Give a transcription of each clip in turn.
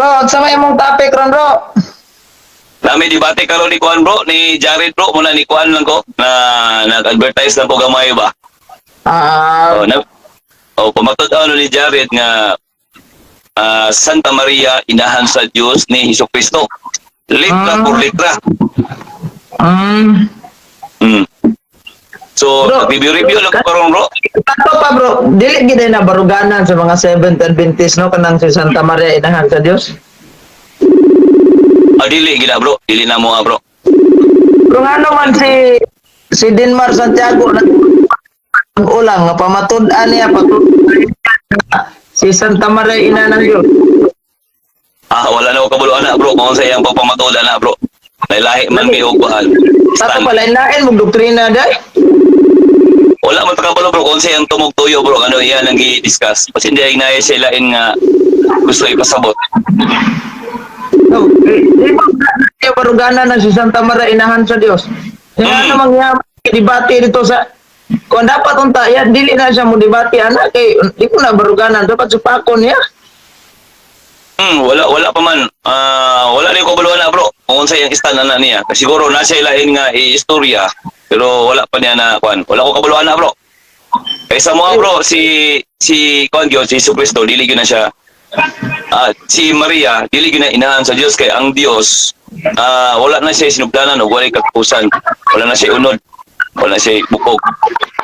Bro, unsa may imong topic ron, bro? Nami debate karon ni Kuan, bro, ni Jared, bro, muna ni Kuan lang ko na nag-advertise lang ko gamay ba. Oh, na, oh, pamatud-an ni Jared nga Santa Maria inahan sa Dios ni Hesus Kristo. Litra por litra. So, Bro, review-review lang ko karon, bro. Kato pa, bro, dili gid na baruganan sa mga Seventh Adventist, no, kanang si Santa Maria inahan sa Dios. Ah, dili gina, bro, dili na mo, bro. Bro, ngano man si si Denmar Santiago na ulang nga pamatud-an niya patud si Santa Maria ina ng Dios? Ah, wala na ko kabuluan na, bro, kung sa iyang pagpamatuod na, bro. May lahi man may kuan. Tato Stand. pa, lain-lain mong doktrina day. Wala man ta kabalo, bro, kung sa iyang tumog tuyo, bro, ano iyan ang gi-discuss. Kasi hindi ay naya siya lain nga gusto ipasabot. No, eh, di ba kaya baruganan na si Santa Maria inahan sa Dios? Nga namang yaman debate dito sa kung dapat unta ya dili na siya mo debate ana kay di ko na baruganan, dapat supakon niya. Wala wala pa man. Ah, wala rin ko kabalo na, bro, kung unsa iyang stand ana niya. Kasi siguro na siya lain nga istorya pero wala pa niya na kuan. Wala ko kabalo na, bro. Kaysa mo, bro, si si kuan gyud, si Jesu Kristo dili gyud na siya. Ah, si Maria dili gyud na inahan sa Dios kay ang Dios wala na siya sinugdanan og walay katapusan. Wala na siya unod. Wala na siya bukog.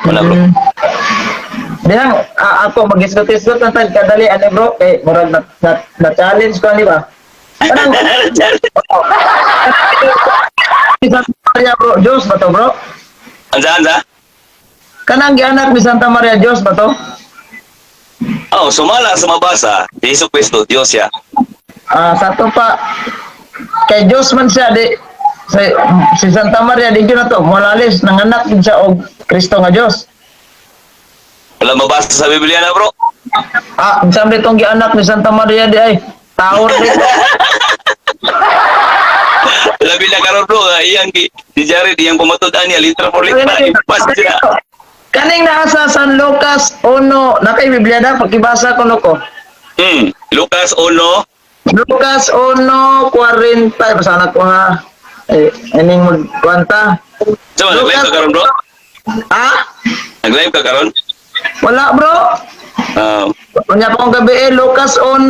Wala, bro. Dihang ako mag-isgot-isgot na tan kadali ani, bro, kay murag na challenge ko ani ba. Kanang si Santa Maria, bro, Dios ba to, bro? Ansa, ansa? Kanang gianak ni Santa Maria, Dios ba to? Oh, sumala sa mabasa, si Jesu Kristo Dios siya. Ah, sa to pa kay Dios man siya di si Santa Maria di gyud na to molalis nanganak gid siya og Kristo nga Dios. Wala mabasa sa Biblia na, bro. Ah, unsa man itong gianak ni Santa Maria di ay tao di. Labi na karon, bro, nga iyang si Jared iyang pamatud-an niya litra por litra ipas siya. Kaning naa sa San Lucas 1, nakay Biblia na pakibasa ko no ko. Lucas 1. Lucas 1:40, basa na ko ha. Eh, ining magkwanta. So, nag-live ka karon, bro? Ah? Nag-live ka karon? Wala, bro. Ah, Unya pa kong gabi eh, Lucas 1.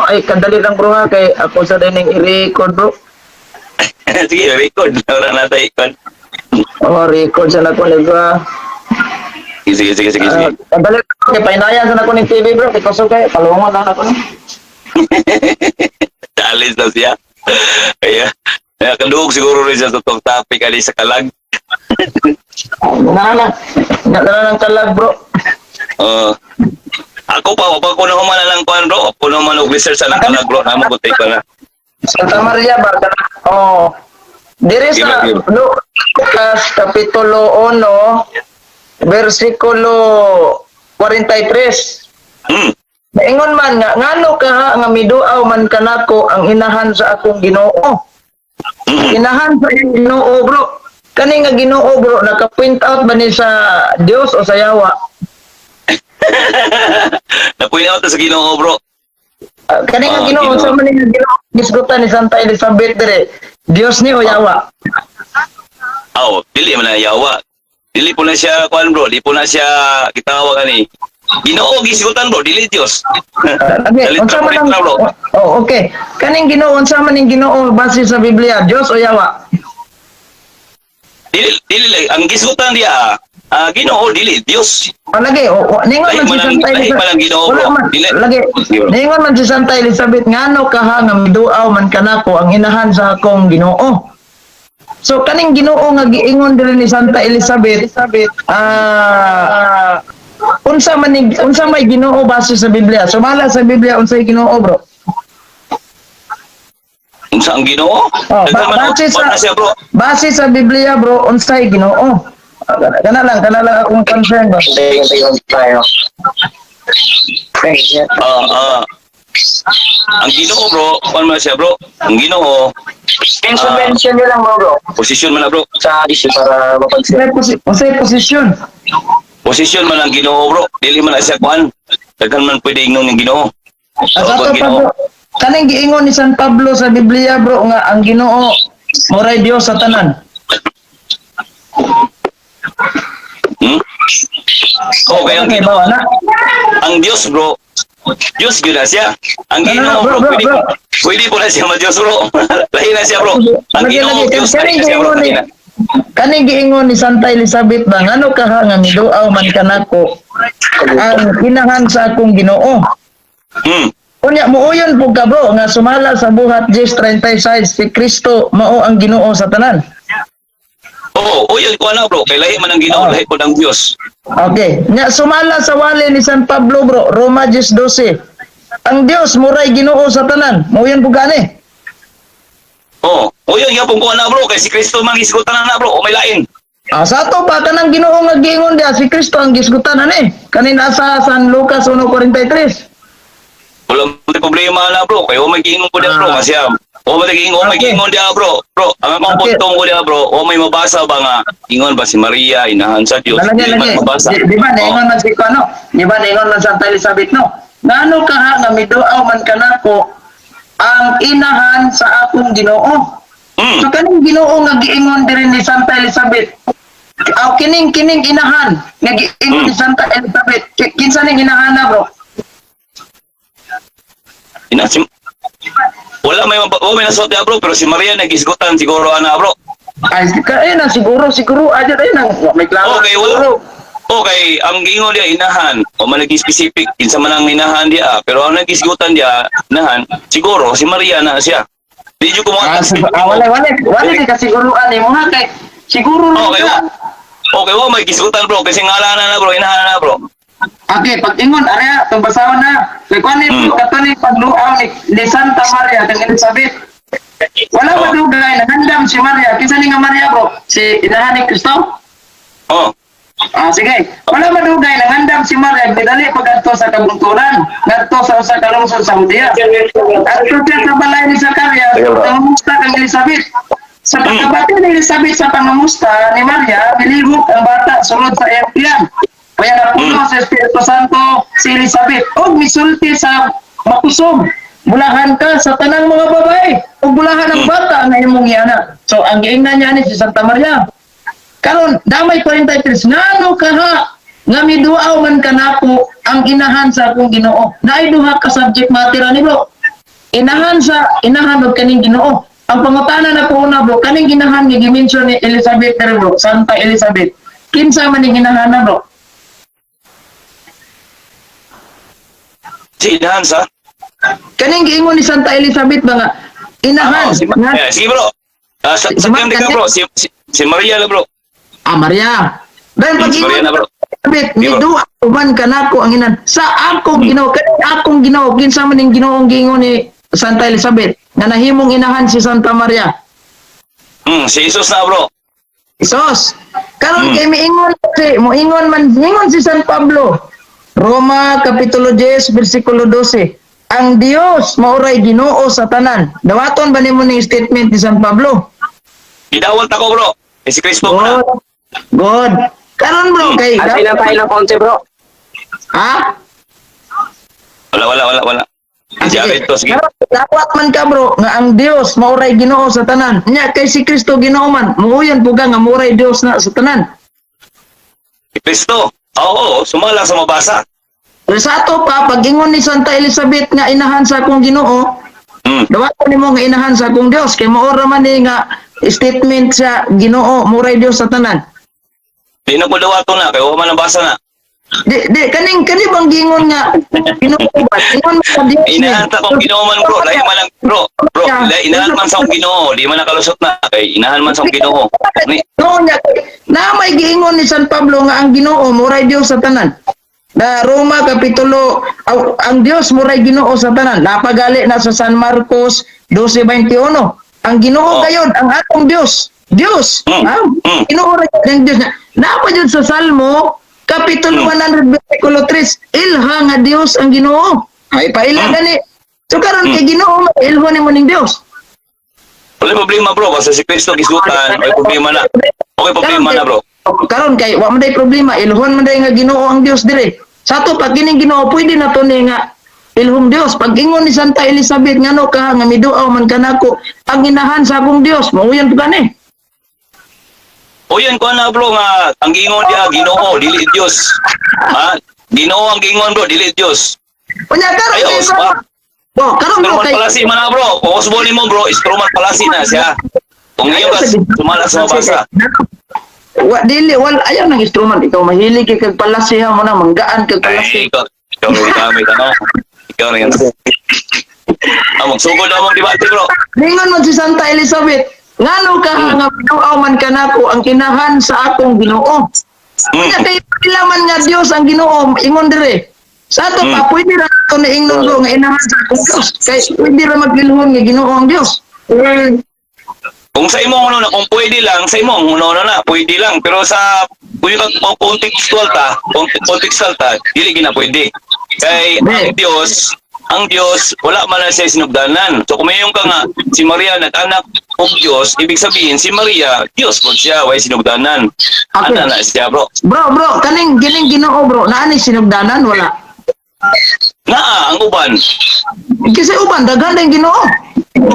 Ay, kadali lang, bro, ha, kay ako sa dining i-record, bro. Sige, record. Wala na tayo ikon. Oh, record sa nako ni bro. Sige, sige, sige, sige. Ah, kadali lang kay painayan sa nako ni TV, bro, kay kusog kay palungon na nako ni. Challenge na siya. Kaya, kaya kaduog siguro rin siya sa tong topic ali sa kalag. Na na. Na na ng kalag, bro. Ako pa, wag ko na human na lang kuan, bro. Ako na human og research sa kalag, bro. Namo ko take na. Santa Maria ba? Oh. Dire sa Give, give. Lucas Kapitulo 1 versikulo 43. Maingon man nga ngano ka ha, nga miduaw man kanako ang inahan sa akong Ginoo. Inahan sa Ginoo, bro. Kani nga Ginoo, bro, naka-point out ba ni sa Dios o sa Yawa? Na-point out na sa Ginoo, bro. Ah, kani nga Ah, Ginoo, Ginoo. sa man ni nga Ginoo gisgutan ni Santa Elizabeth dire? Dios ni o Yawa? Aw, dili man na yawa. Dili po na siya kuan, bro, di po na siya gitawag ani. Ginoo gisgutan, bro, dili Dios. Ah, okay, Dali unsa man ang bro. Oh, okay. Kaning Ginoo, unsa man ning Ginoo base sa Biblia, Dios o Yawa? Dili dili lang ang gisgutan diya. Ah, Ginoo dili Dios. Oh, lagi, oh, oh, ningon Lahi man si man ang- Santa lahi Elizabeth. man ang Ginoo, Wala bro. man, Dili. lagi. Sige, bro. Ningon man si Santa Elizabeth, ngano ka ha nga miduaw man kanako ang inahan sa akong Ginoo. So kaning Ginoo nga giingon diri ni Santa Elizabeth, unsa man ni unsa may Ginoo base sa Biblia? Sumala sa Biblia, unsay Ginoo, bro? Unsa ang Ginoo? Oh, Daghan man base kuan na sa siya, bro. base sa Biblia, bro, unsay Ginoo? Ah, kana lang akong concern ba. Tayo. Ah, ah. Ang Ginoo, bro, kuan man siya, bro. Ang Ginoo, Mention, mention nyo lang, bro, bro. posisyon man na, bro. Sa issue para mapansin. Unsay posisyon? Posisyon man ang Ginoo, bro. Dili man na siya kuan. Daghan man pwede ingnon ng Ginoo. Ah, So, sa ang ato pa, Ginoo. bro. Kaning giingon ni San Pablo sa Biblia, bro, nga ang Ginoo moray Dios sa tanan. Okay, ang Okay, Ginoo, bawa na. Ang Dios, bro. Dios gyud na siya. Ang No, no, no, Ginoo, bro, bro, bro, pwede, bro. pwede po na siya ma-Dios, bro. Lahi na siya, bro. Ang Lagi, Ginoo, lagi. Dios, lahi Kaning na siya, bro. giingon ni Lahi na. Kaning giingon ni Santa Elizabeth ba, ngano ka ha nga miduaw man kanako ang inahan sa akong Ginoo? Unya muuyon po ka, bro, nga sumala sa Buhat 10:36, si Kristo mao ang Ginoo sa tanan. Oo, oh, yun ko na, bro. Kay lahi man ang Ginoo, Oo. lahi po ng Dios. Okay. Nya sumala sa wali ni San Pablo, bro, Roma 10:12. Ang Dios muray Ginoo sa tanan. Muuyon po gani. Oo. Oh, yun gyapon ko na, bro. Kay si Kristo man gisgutan na, bro. O may lain. Ah, sa ato pa kanang Ginoo nga giingon diha, si Kristo ang gisgutan ani. Kanin asa San Lucas 1:43. Wala mo problema na, bro. Kay o may giingon ko diha, bro. Ah. Kasi o may giingon, o may giingon diha, bro. Bro, ang akong puntong ko diha, bro. O may mabasa ba nga ingon ba si Maria inahan sa Dios? Lagi Di man lagi. mabasa. Di ba naingon man si ano? Di ba naingon man Santa Elizabeth, no? Ngano ka ha nga miduaw man kanako ang inahan sa akong Ginoo? So kaning Ginoo nga giingon diri ni Santa Elizabeth. Aw, kining inahan nga giingon ni Santa Elizabeth. Kinsa ning inahan na, bro? Ina si wala may nasuot diha, bro, pero si Maria nagisgutan siguro ana, bro. Ay, kay na siguro siguro aja tayo nang may klaro. Okay, wala. Okay, ang giingon diha inahan, o man naging specific kinsa man ang inahan diha, pero ang nagisgutan diha inahan, siguro si Maria na siya. Di jud ko Ah, mga wala wala wala di kasiguruan nimo ha, kay siguro lang Okay, ka. okay, wa may gisgutan, bro, kasi ngala na na, bro, inahan na, bro. Okay, pag ingon area itong basahon na. Kay kuan ni kato ni pagluaw ni Santa Maria kang Elizabeth. Wala madugay nagandam si Maria. Kinsa ni nga Maria, bro? Si inahan ni Kristo? Oh. Ah, sige. Wala madugay nangandam si Maria midali pagadto sa kabungturan, ngadto sa usa ka lungsod sa Judea. Adto siya sa balay ni Zacarias, Sige, bro. nangamusta kang Elizabeth. Sa pagkabati ni Elizabeth sa pangamusta ni Maria, milihok ang bata sulod sa iyang tiyan. Kaya napuno sa Espiritu Santo si Elizabeth og misulti sa makusog: "Bulahan ka sa tanang mga babae ug bulahan ang bata nga imong gianak." So ang giingnan niya ni si Santa Maria. Karon damay 43, ngano ka ha nga miduaw man kanako ang inahan sa akong Ginoo? Naay duha ka subject matter ani, bro. Inahan sa inahan og kaning Ginoo. Ang pangutana na ko una, bro, kaning inahan nga gi-mention ni Elizabeth diri, bro, Santa Elizabeth. Kinsa man ning inahan na, bro? Si inahan sa Kaning giingon ni Santa Elizabeth ba nga inahan Oh, si nga eh, sige, bro. Ah, sa Si sa Mar- ka, bro, si Maria na, bro. Ah, Maria. Dahil pag Si Maria na, bro. Elizabeth, Sige, bro. miduaw man kanako ang inahan sa akong Ginoo. Kaning akong Ginoo, kinsa man ning Ginoong giingon ni Santa Elizabeth nga nahimong inahan si Santa Maria? Si Jesus na, bro. Isos. Karon kay miingon si moingon man ingon si San Pablo. Roma kapitulo 10 bersikulo 12. Ang Dios maoray Ginoo sa tanan. Dawaton ba nimo ning statement ni San Pablo? Gidawat ako, bro. Eh, si Kristo mo na. Good. Good. Karon, bro, kay Antay lang tayo ng konti, bro. Ha? Wala, wala, wala, wala. Ah, Si sige. Ito, sige. Karon, dawat man ka, bro, nga ang Dios maoray Ginoo sa tanan. Nya kay si Kristo Ginoo man, muuyon po ka nga maoray Dios na sa tanan. Si Kristo. Oo, sumala sa mabasa. Pero sa ato pa, pag ingon ni Santa Elizabeth nga inahan sa akong Ginoo, dawaton nimo nga inahan sa akong Dios kay mao ra man ni nga statement sa Ginoo muray Dios sa tanan. Di na ko dawato na, kay wa man nabasa na. Di kaning kani bang giingon nga Ginoo ba? Ingon man sa Dios ni. Inahan sa akong Ginoo man, bro. Lahi man ang bro, bro, lahi inahan man sa akong Ginoo, di man nakalusot na kay inahan man sa akong Ginoo. Ni No nya na may giingon ni San Pablo nga ang Ginoo muray Dios sa tanan. Na Roma kapitulo aw, ang Dios muray Ginoo sa tanan. Napagali na sa San Marcos 12:21. Ang Ginoo kayon ang atong Dios. Dios. Ha? Ginoo ra gyud ang Dios na. Napa jud sa Salmo kapitulo 100 bersikulo 3, ilha nga Dios ang Ginoo. Ay paila gani. So karon kay Ginoo ilho nimo ning Dios. Wala problema, bro, basta si Kristo gisgutan, may problema na. Okay, problema na, bro. Karon kay wa man day problema, ilhon man day nga Ginoo ang Dios dire. Sa ato pa kining Ginoo pwede na to ni nga Ilhong Dios. Pag ingon ni Santa Elizabeth, ngano ka nga miduaw man kanako ang inahan sa akong Dios, mauyan po gani. O yan ko na, bro, nga ang giingon diha Ginoo dili Dios. Ha? Ginoo ang giingon, bro, dili Dios. Unya karon Ayo, kay usba. Oh, karon bro Instrument kay palasi man na, bro. Kung usbon nimo, bro, instrument palasi na siya. Kung iyo ka sumala sa mabasa. Wa dili wal ayaw ng instrument, ikaw mahilig kay kag palasiha mo na manggaan kag Ay, palasi. ikaw rin gamit, ano? Ikaw rin. Ah, magsugod na mong debate, bro. Ningon man si Santa Elizabeth, ngano ka nga miduaw man kanako ang inahan sa akong Ginoo. Unya kay pila man nga Dios ang Ginoo ingon dire. Sa ato pa pwede ra ato ni ingnon, bro, nga inahan sa akong Dios. Kay pwede ra magilhon nga Ginoo ang Dios. Kung sa imong ano na, kung pwede lang, sa imong ano na, pwede lang. Pero sa, kung yung contextual ta, contextual ta, dili gina pwede. Kay ang Dios, ang Dios, wala man na siya sinugdanan. So kung mayon ka nga, si Maria nag-anak og Dios, ibig sabihin, si Maria, Dios po siya, way sinugdanan. Okay. Ana na siya, bro. Bro, bro, kaning gining Ginoo, bro, naa ni sinugdanan wala? Naa, ang uban. Kasi uban daghan din Ginoo.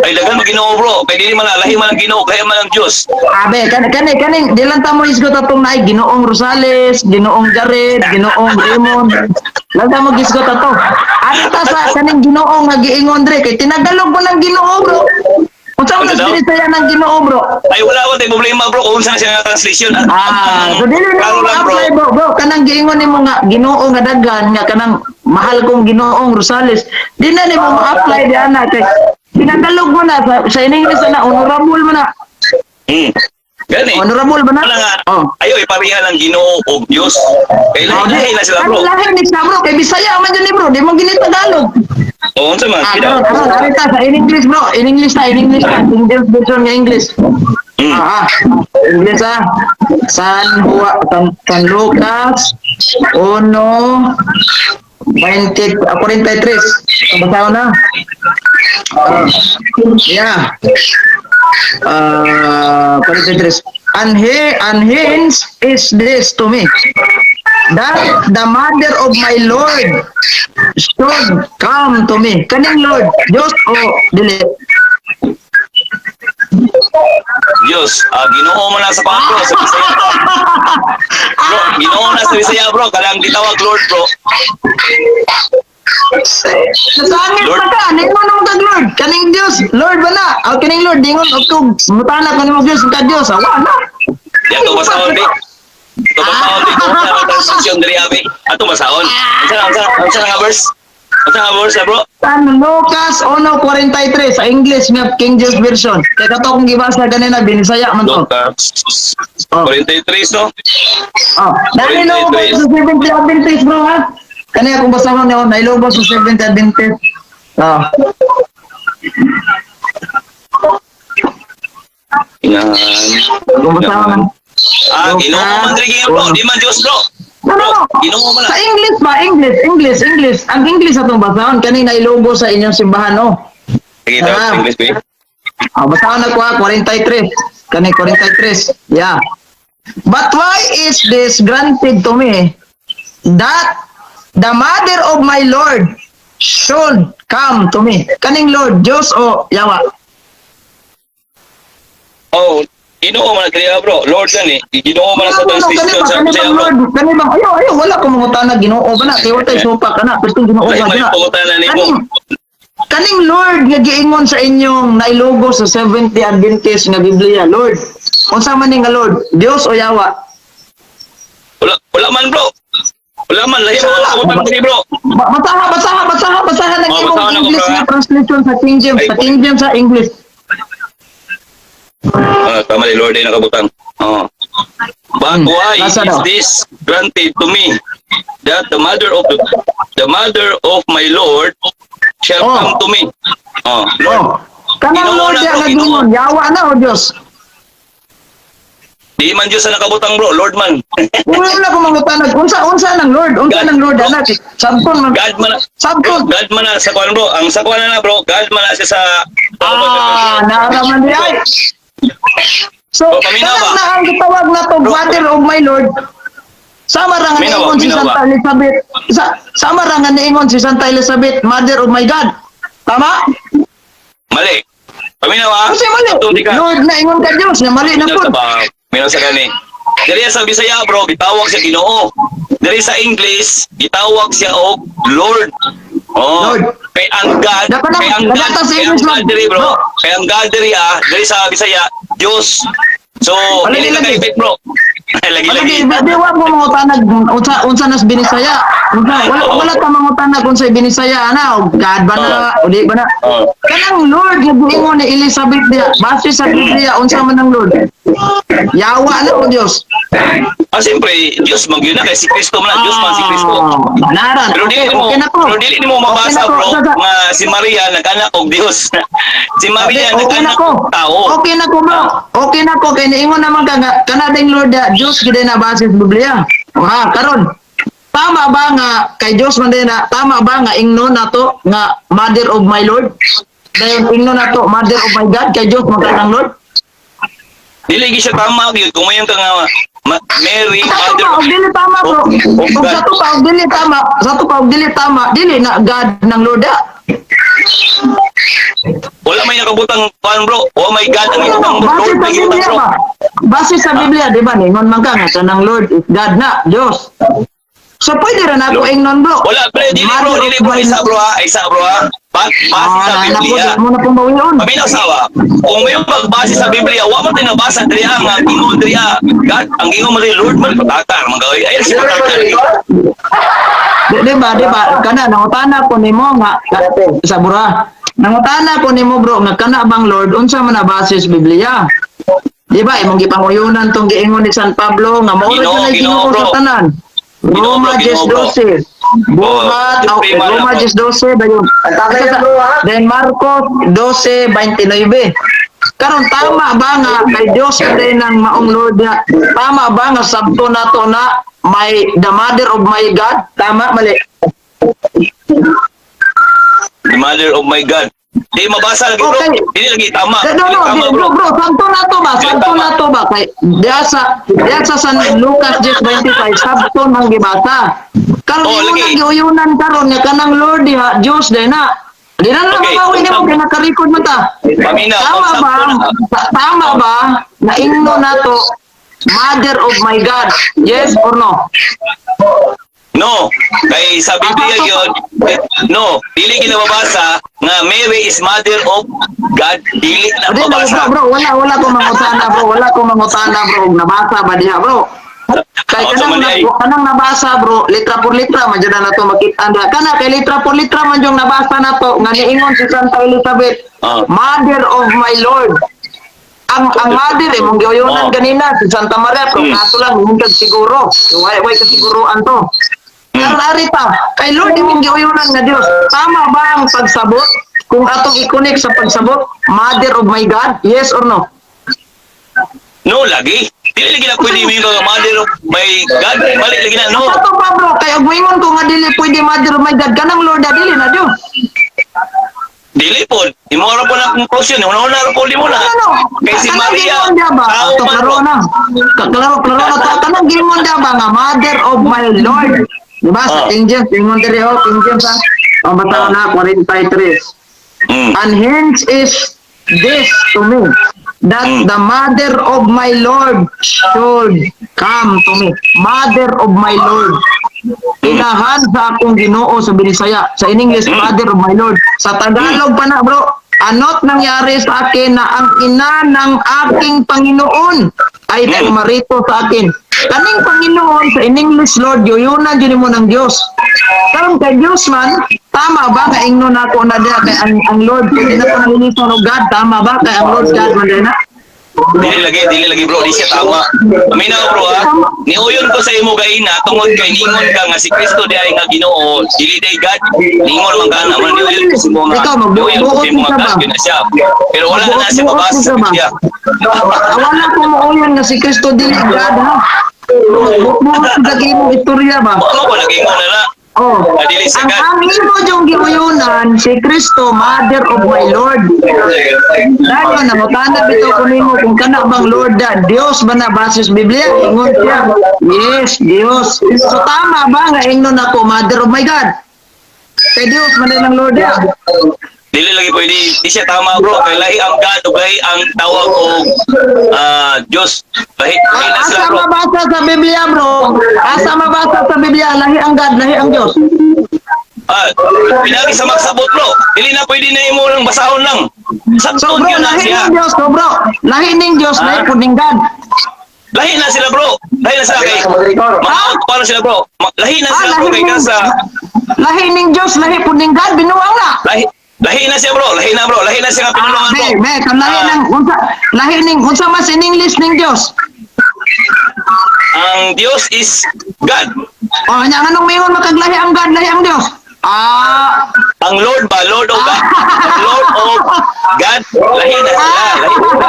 Ay, daghan mo Ginoo, bro. Kay dili man na, lahi man ang Ginoo, kaya man ang Dios. Abe, kani kani kaning di lang ta mo isgot atong naay Ginoong Rosales, Ginoong Jared, Ginoong Raymond. Lang ta mo gisgot ato. Ano ta sa kaning Ginoong nga giingon dre kay tinagalog mo ng Ginoo, bro. Unsa man Ano daw? ang ng Ginoo, bro? Ay, wala ko tayong problema, bro, kung saan siya nga translation. Ah, so dili na Klaro mo lang, bro. apply, bro, bro. Kanang giingon nimo nga Ginoo nga daghan nga kanang mahal kong Ginoong Rosales. Di na nimo ma-apply di ana kay tinagalog mo na sa in English na honorable mo na. Gani. Honorable ba na? Wala nga. Oh. Ayo, iparihan ang Ginoo og Dios. Kay Oh, lahi lahi na sila, bro. Ano lahi ni siya, bro? Kay Bisaya man yun ni bro. Di mo gini Tagalog. Oo, unsa man Ah, sila. karon, karon, arita sa in English, bro. In English na, in English na. English version nga English. Ah, ah. English ah. San Juan, San Lucas 1 20, ah, 43. Basahon na. Ah, yeah. 43. And hence is this to me, that the mother of my Lord should come to me. Kaning Lord, Diyos o dili? Dios, ah, Ginoo man na sa kuan, bro, sa Bisaya, bro. Bro, Ginoo na sa Bisaya, bro. Kanang gitawag Lord, bro. Nasangit Lord. pa ka, ningon mo kag Lord. Kaning Diyos, Lord ba na? Aw kaning Lord, ningon og kog mutana ko nimo Diyos ka Diyos, awa na. Di ato basahon, di. Ato basahon, di. Kung sa translation diri abi. Ato basahon. Unsa nga verse? Unsa nga verse, ah, bro? San Lucas 1:43 sa English nga King James Version. Kay kato akong gibasa ganina binisaya man to. Lucas Oh. 43, no? Oh, dali no 43. sa Seventh Day Adventist, bro, ha. Kani akong basahon niyo, nailobos sa Seventh Day Adventist. Oh. Inahan. Akong basahon. Ah, Ginoo man diri giingon, bro. Di man Dios, bro. No, no, no. Ginoo man Sa na. English ba? English, English, English. Ang English atong basahon kani nailogo sa inyong simbahan, oh. Sige, tawag sa English, be. Ah, basahon na ko ha, 43. Kani 43. Yeah. But why is this granted to me that the mother of my Lord should come to me? Kaning Lord, Diyos o Yawa? Oh, Ginoo man na diri, ah, bro. Lord gani. Ginoo man na sa Ano, kani translation ba, sa kani Bisaya, bang bro. Lord, kani bang, ayaw, ayaw, wala ko mangutana, Ginoo ba na, kay wala tayo supa ka na, pero Ginoo Lahi ba man na. yung pangutana nimo. Kaning Lord nga giingon sa inyong nailogo sa Seventh Day Adventist nga Biblia, Lord. Unsa man ni nga Lord? Dios o Yawa? Wala, wala man, bro. Wala man, lahi man ang pangutana diri, bro. Basaha, basaha, basaha, basaha ng Oh, imong basahan ako, English bro, nga ha? translation sa King James, Ay, sa King James sa English. Ah, tama ni Lord ay nakabutang. Oh. But why Nasa is daw? this granted to me that the mother of my Lord shall Oh. come to me? Oh, Lord. Oh. Kanang Ginoo Lord na, ya bro, nga Ginoo. giingon, Yawa na o Dios? Di man Diyos ang nakabutang, bro, Lord man. Wala ko mangutana, unsa unsa nang Lord? Unsa God. nang Lord anak? Sabton man. God man. Sabton. God man na sa kuan, bro. Ang sa kuan na, bro, God man na siya sa Ah, naaraman di ay. So, Oh, paminaw kanang ba? na ang gitawag na to, Bro. mother of my Lord. Sama ra nga Minaw, niingon si minaw Santa ba? Elizabeth. Sama ra nga niingon si Santa Elizabeth, "Mother of my God." Tama? Mali. Paminaw ha. Kasi mali. Tuti ka. Lord na ingon ka Diyos, nga mali na Minaw pud. sa ba? Minaw sa gani. Diri sa Bisaya, bro, gitawag siya Ginoo. Diri sa English, gitawag siya og Lord. Oh, Lord. Kay ang God, Dapat kay ang God, dapat sa kay ang English God lang. diri, bro. Bro. Kay ang God diri ah, diri sa Bisaya, Diyos. So, Wala dili ka lagi. kaibit, bro. Lagi Wala lagi. di wa mo mangutanag unsa nas Binisaya. Unsa wala ta mangutanag unsay Binisaya ana o God ba na o di ba na. Oh. Kanang Lord nga giingon ni Elizabeth diya, base sa Biblia, unsa man ang Lord? Yawa na o Dios? Ah, siyempre, Diyos man gyud na kay si Kristo man na, Diyos man si Kristo. Ah, naran. Pero dili Okay, mo, okay na ko. pero dili nimo mabasa, Okay na ko. bro, Sa- nga si Maria nag-anak og Dios. Si Maria Okay na nag-anak ko. og tao. Okay na ko, bro. Okay na ko kay niingon naman ka nga kana ding Lord da, Dios gyud na base sa Biblia. Ha, karon. Tama ba nga kay Dios man din na, tama ba nga ingnon nato nga "Mother of my Lord"? Dayon ingnon nato "Mother of my God" kay Dios man kanang Lord? Dili gyud siya tama gyud kung mayon ka nga Mary Sa mother to pa og dili tama, bro. of Og God. sa to pa og dili tama, sa to pa og dili tama, dili na God ng Lord da. Wala may nakabutang pan, bro. Oh my God, ang Ano, ibutang base Lord sa may ibutang, Biblia bro. ba? Base sa Biblia, di ba? Ningon man ka nga kanang Lord is God na, Diyos. So pwede ra na ako ingnon, bro. Wala pre, dili, bro, Mother dili of bro, my isa, bro ha, isa, bro ha. Base sa Ah, naku, Biblia. di mo na pong bawion. Paminaw sawa, kung may magbase sa Biblia, wa man tinabasa diri ang gingon diri ah. God, ang gingon man diri Lord man patata man gawin. Ay si patata. Di ba, kana nangutana ko nimo nga sa bura. Nangutana ko nimo, bro, nga kana bang Lord unsa man na base sa Biblia? Di ba imong gipanguyunan tong giingon ni San Pablo nga mao ra Ginoo, siya Ginoo, Ginoo bro. sa tanan. Ginoo, Roma bro, Ginoo, bro. 10:12. Buhat, Oh, oh, prima Roma na, bro. 10:12 dayon. Ang tama yan, bro, ha? Then Marcos 12:29. Karon, tama ba nga kay Dios kay ng maong Lord niya? Tama ba nga sabto nato na my the mother of my God? Tama, mali? The mother of my God. Di mabasa lagi, bro. Okay. Dili lagi tama. No, Dili no, tama, di, bro. bro, bro, sabto na to ba? Dili Sabto tama. na to ba? Kay diya sa San Lucas 10:25, sabto nang gibasa. Karon Oh, imo lagi. nang giuyunan karon nga kanang Lord diha, Dios day na. Di na lang mabawi nimo kay naka-record mo ta. Paminaw, Tama pag ba? sabto na- Tama ba na ingno nato "Mother of my God"? Yes or no? No, kay sa Biblia yun, eh, no, dili ginababasa nga Mary is mother of God, dili na Di, bro, mabasa. bro, wala ko mangutana, bro. Wala ko mangutana, bro. Og nabasa ba diha, bro? Kay Oh, kanang, sa na, mali. Kanang nabasa, bro, litra por litra man jud na nato makita diha. Kana kay litra por litra man yung nabasa nato nga niingon si Santa Elizabeth, "Mother of my Lord." Ang mother imong giuyunan ganina si Santa Maria, pero kaso lang hingkag siguro. Way kasiguruan to. Karon ari pa, kay Lord imong giuyunan nga Dios. Tama ba ang pagsabot? Kung atong i-connect sa pagsabot, "Mother of my God", yes or no? No, lagi. Dili lagi na pwede mo yung mother of my God. Mali lagi na, no. Sa to pa, bro, kay og moingon ko nga dili pwede "Mother of my God", kanang Lord na dili na Dios. Dili po. Imo ra po na conclusion. Una-una ra po mo na. Ano? Kay si Kanang Maria, gingon diya ba? tao Ato man, klaro bro. na. Klaro klaro na to. Kanang gingon diya ba nga "Mother of my Lord"? Di ba sa King James, ingon diri oh, King James ha. Ang bata na 43. "And hence is this to me that the mother of my Lord should come to me." Mother of my Lord. Inahan sa akong Ginoo sa Binisaya. Sa in English, "Mother of my Lord". Sa Tagalog pa na, bro. Ano't nangyari sa akin na ang ina ng aking Panginoon ay pumarito sa akin? Kaning Panginoon sa in English Lord, yuyunan yun mo ng Diyos. Karon kay Diyos man, tama ba nga ingnon nako na diha kay ang Lord pwede na pang linisan og God, tama ba kay ang Lord God man diha na? Dili lagi, bro, di siya tama. Aminaw, bro ha. Niuyon ko sa imo gaina tungod kay ningon ka nga si Kristo di ay nga Ginoo, dili day God. Ningon man ka na man niuyon ko sa imo nga. Ikaw, Niuyon ko sa imo nga magbuot ka God ba? yun na siya. Pero wala na siya Magbuot-buot mabasa ka sa ba? Biblia. Ah, wala ko mooyon nga si Kristo dili God ha. Buot ka imong istorya ba? Mo ko lagi mo na na. Oh. Ah, dili siya Ang God. Ang imo yung giuyunan si Kristo, Mother of my Lord. Dayon nangutana bitaw ko nimo kung kana bang Lord da, Dios ba na basis Biblia? Ingon siya. Yes, Dios. So tama ba nga ingnon ako Mother of my God? Kay Dios man din ang Lord da. Dili lagi pwede, di siya tama, bro. Kay lahi ang God ug lahi ang tawag og Dios. Lahi, lahi na sila, Asa bro. mabasa sa Biblia, bro? Asa mabasa sa Biblia lahi ang God, lahi ang Dios? Ah, pinagi sa magsabot, bro. Dili na pwede na imo lang basahon lang. So Sakto bro, yun na lahi siya. ning Dios to, bro. Lahi ning Dios, Ah? lahi pud ning God. Lahi na sila, bro. Lahi na sila kay. Mga para sila, bro. Lahi na Ah, sila, bro, lahi kay ning kasa. Lahi ning Dios, lahi pud ning God, binuang na. Lahi lahi na siya, bro. Lahi na, bro. Lahi na siya nga pinulungan, bro. Be, be, kung lahi Ah. ng unsa lahi ning unsa mas in English ning Dios? Ang Dios is God. Oh, nya nganong mingon makaglahi ang God, lahi ang Dios? Ah, Ang Lord ba? Lord of God. Ang Lord of God. Lahi na sila. Lahi na sila.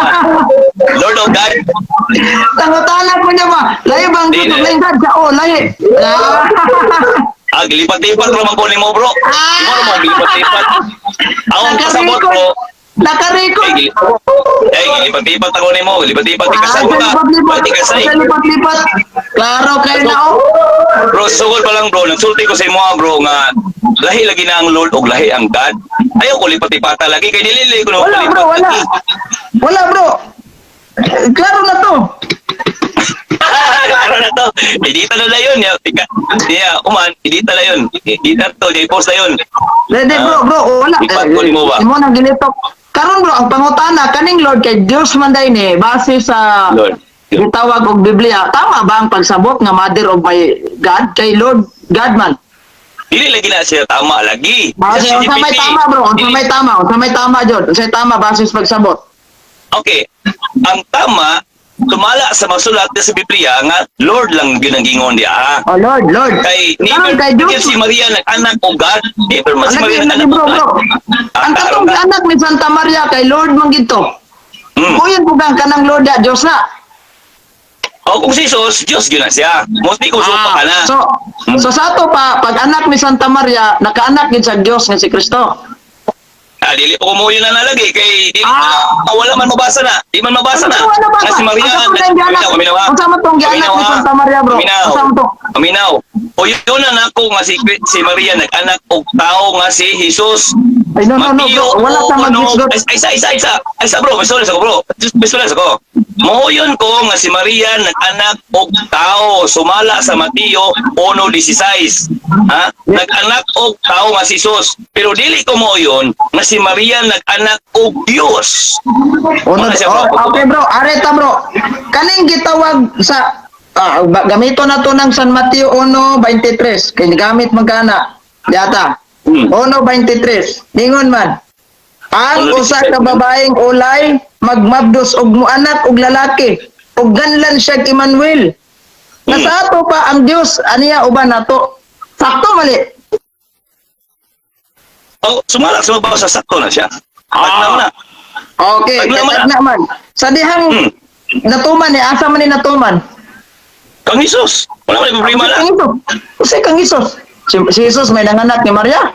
Lord of God. Tangutana ko niya ba? Lahi ba ang Dios Di ug na. lahi ang God? Siya, oh, lahi. Ah. Ah, gilipat-lipat bro man ko nimo, bro. Imo ra mo gilipat-lipat. Ang pasabot, bro. Naka-record. Ay, gilipat-lipat ako nimo, gilipat-lipat Ah, ikasay ko ka. lipat-lipat. Ikasay. Sa lipat-lipat. Klaro kayo na, oh. Bro, sugod pa lang, bro, nagsulti ko sa imo bro nga lahi lagi na ang Lord og lahi ang God. Ayaw ko lipat-lipata lagi kay dili lagi ko Wala, bro, wala. Wala, bro. Klaro na to. Klaro na to. Edita na lang yun. Ya, ya, uman, edita na yun. Edita to, di-post na yun. Lede, bro, bro, wala. Lipat ko nimo ba? Imo nang gilitok. Karon, bro, ang pangutana kaning Lord kay Dios man day ni base sa Lord. gitawag og Biblia. Tama ba ang pagsabot nga Mother of my God kay Lord God man? Dili lagi na siya tama lagi. Base Sa unsa may ChatGPT. tama, bro? Unsa Dili- may tama? Unsa may tama jud? Unsa may tama base sa pagsabot? Okay. Ang tama, tumala sa masulat na sa Biblia nga Lord lang gyud ang gingon diya. Ha? Oh Lord, Lord. Kay Karon never kay Dios si Maria nag-anak og God. Never man si Lagi, Maria lagi, nag-anak bro, og God. bro. Ang katong anak ni Santa Maria kay Lord man gito. Kuyan po kang kanang Lord ya, Dios na. O kung si Jesus, Diyos gyud na siya. Musti kung supa ka na. Ah, So, so sa ato pa, pag anak ni Santa Maria, nakaanak gid sa Dios nga si Kristo. Ah, dili po mo yun na nalagi kay dili Ah. ah, wala man mabasa na. Di man mabasa na. Ano wala ba? Nga si Maria Asa po tayong gianak? Paminaw, paminaw, Unsa man tong gianak Paminaw, ni ha? Santa Maria, bro? Paminaw. Unsa man to? Paminaw. O yun na nako nga si Maria nag-anak og tao nga si Jesus. Ay, no, no, no, Mateo, bro. Wala ta ano, mag-gisgot. Ay, ay, isa, isa, isa. Ay, isa, bro. May ako, bro. May ako. Mohuyon ko nga si Maria nag-anak og tao. Sumala sa Mateo 1:16. Ha? Nag-anak og tao nga si Jesus. Pero dili ko mohuyon nga si Maria nag-anak og Dios. Uno, Wala siya, bro. oh, okay bro, areta bro. Kaning gitawag sa gamito na to ng San Mateo 1:23 kay gamit man kana. Yata. 1:23. Ningon man. Ang 1:23. usa ka babaeng ulay magmabdos og muanak og lalaki ug ganlan siya Emmanuel. Nga sa ato pa ang Dios aniya uban nato. Sakto mali. Oh, sumala sa mabaw sa sakto na siya. Tagnaw na. Okay, Tagna man. tagna man. Sa dihang natuman ni asa man ni natuman? Kang Jesus. Wala man problema na. Kang Jesus. Usa kang Jesus. Si Jesus may nanganak ni Maria.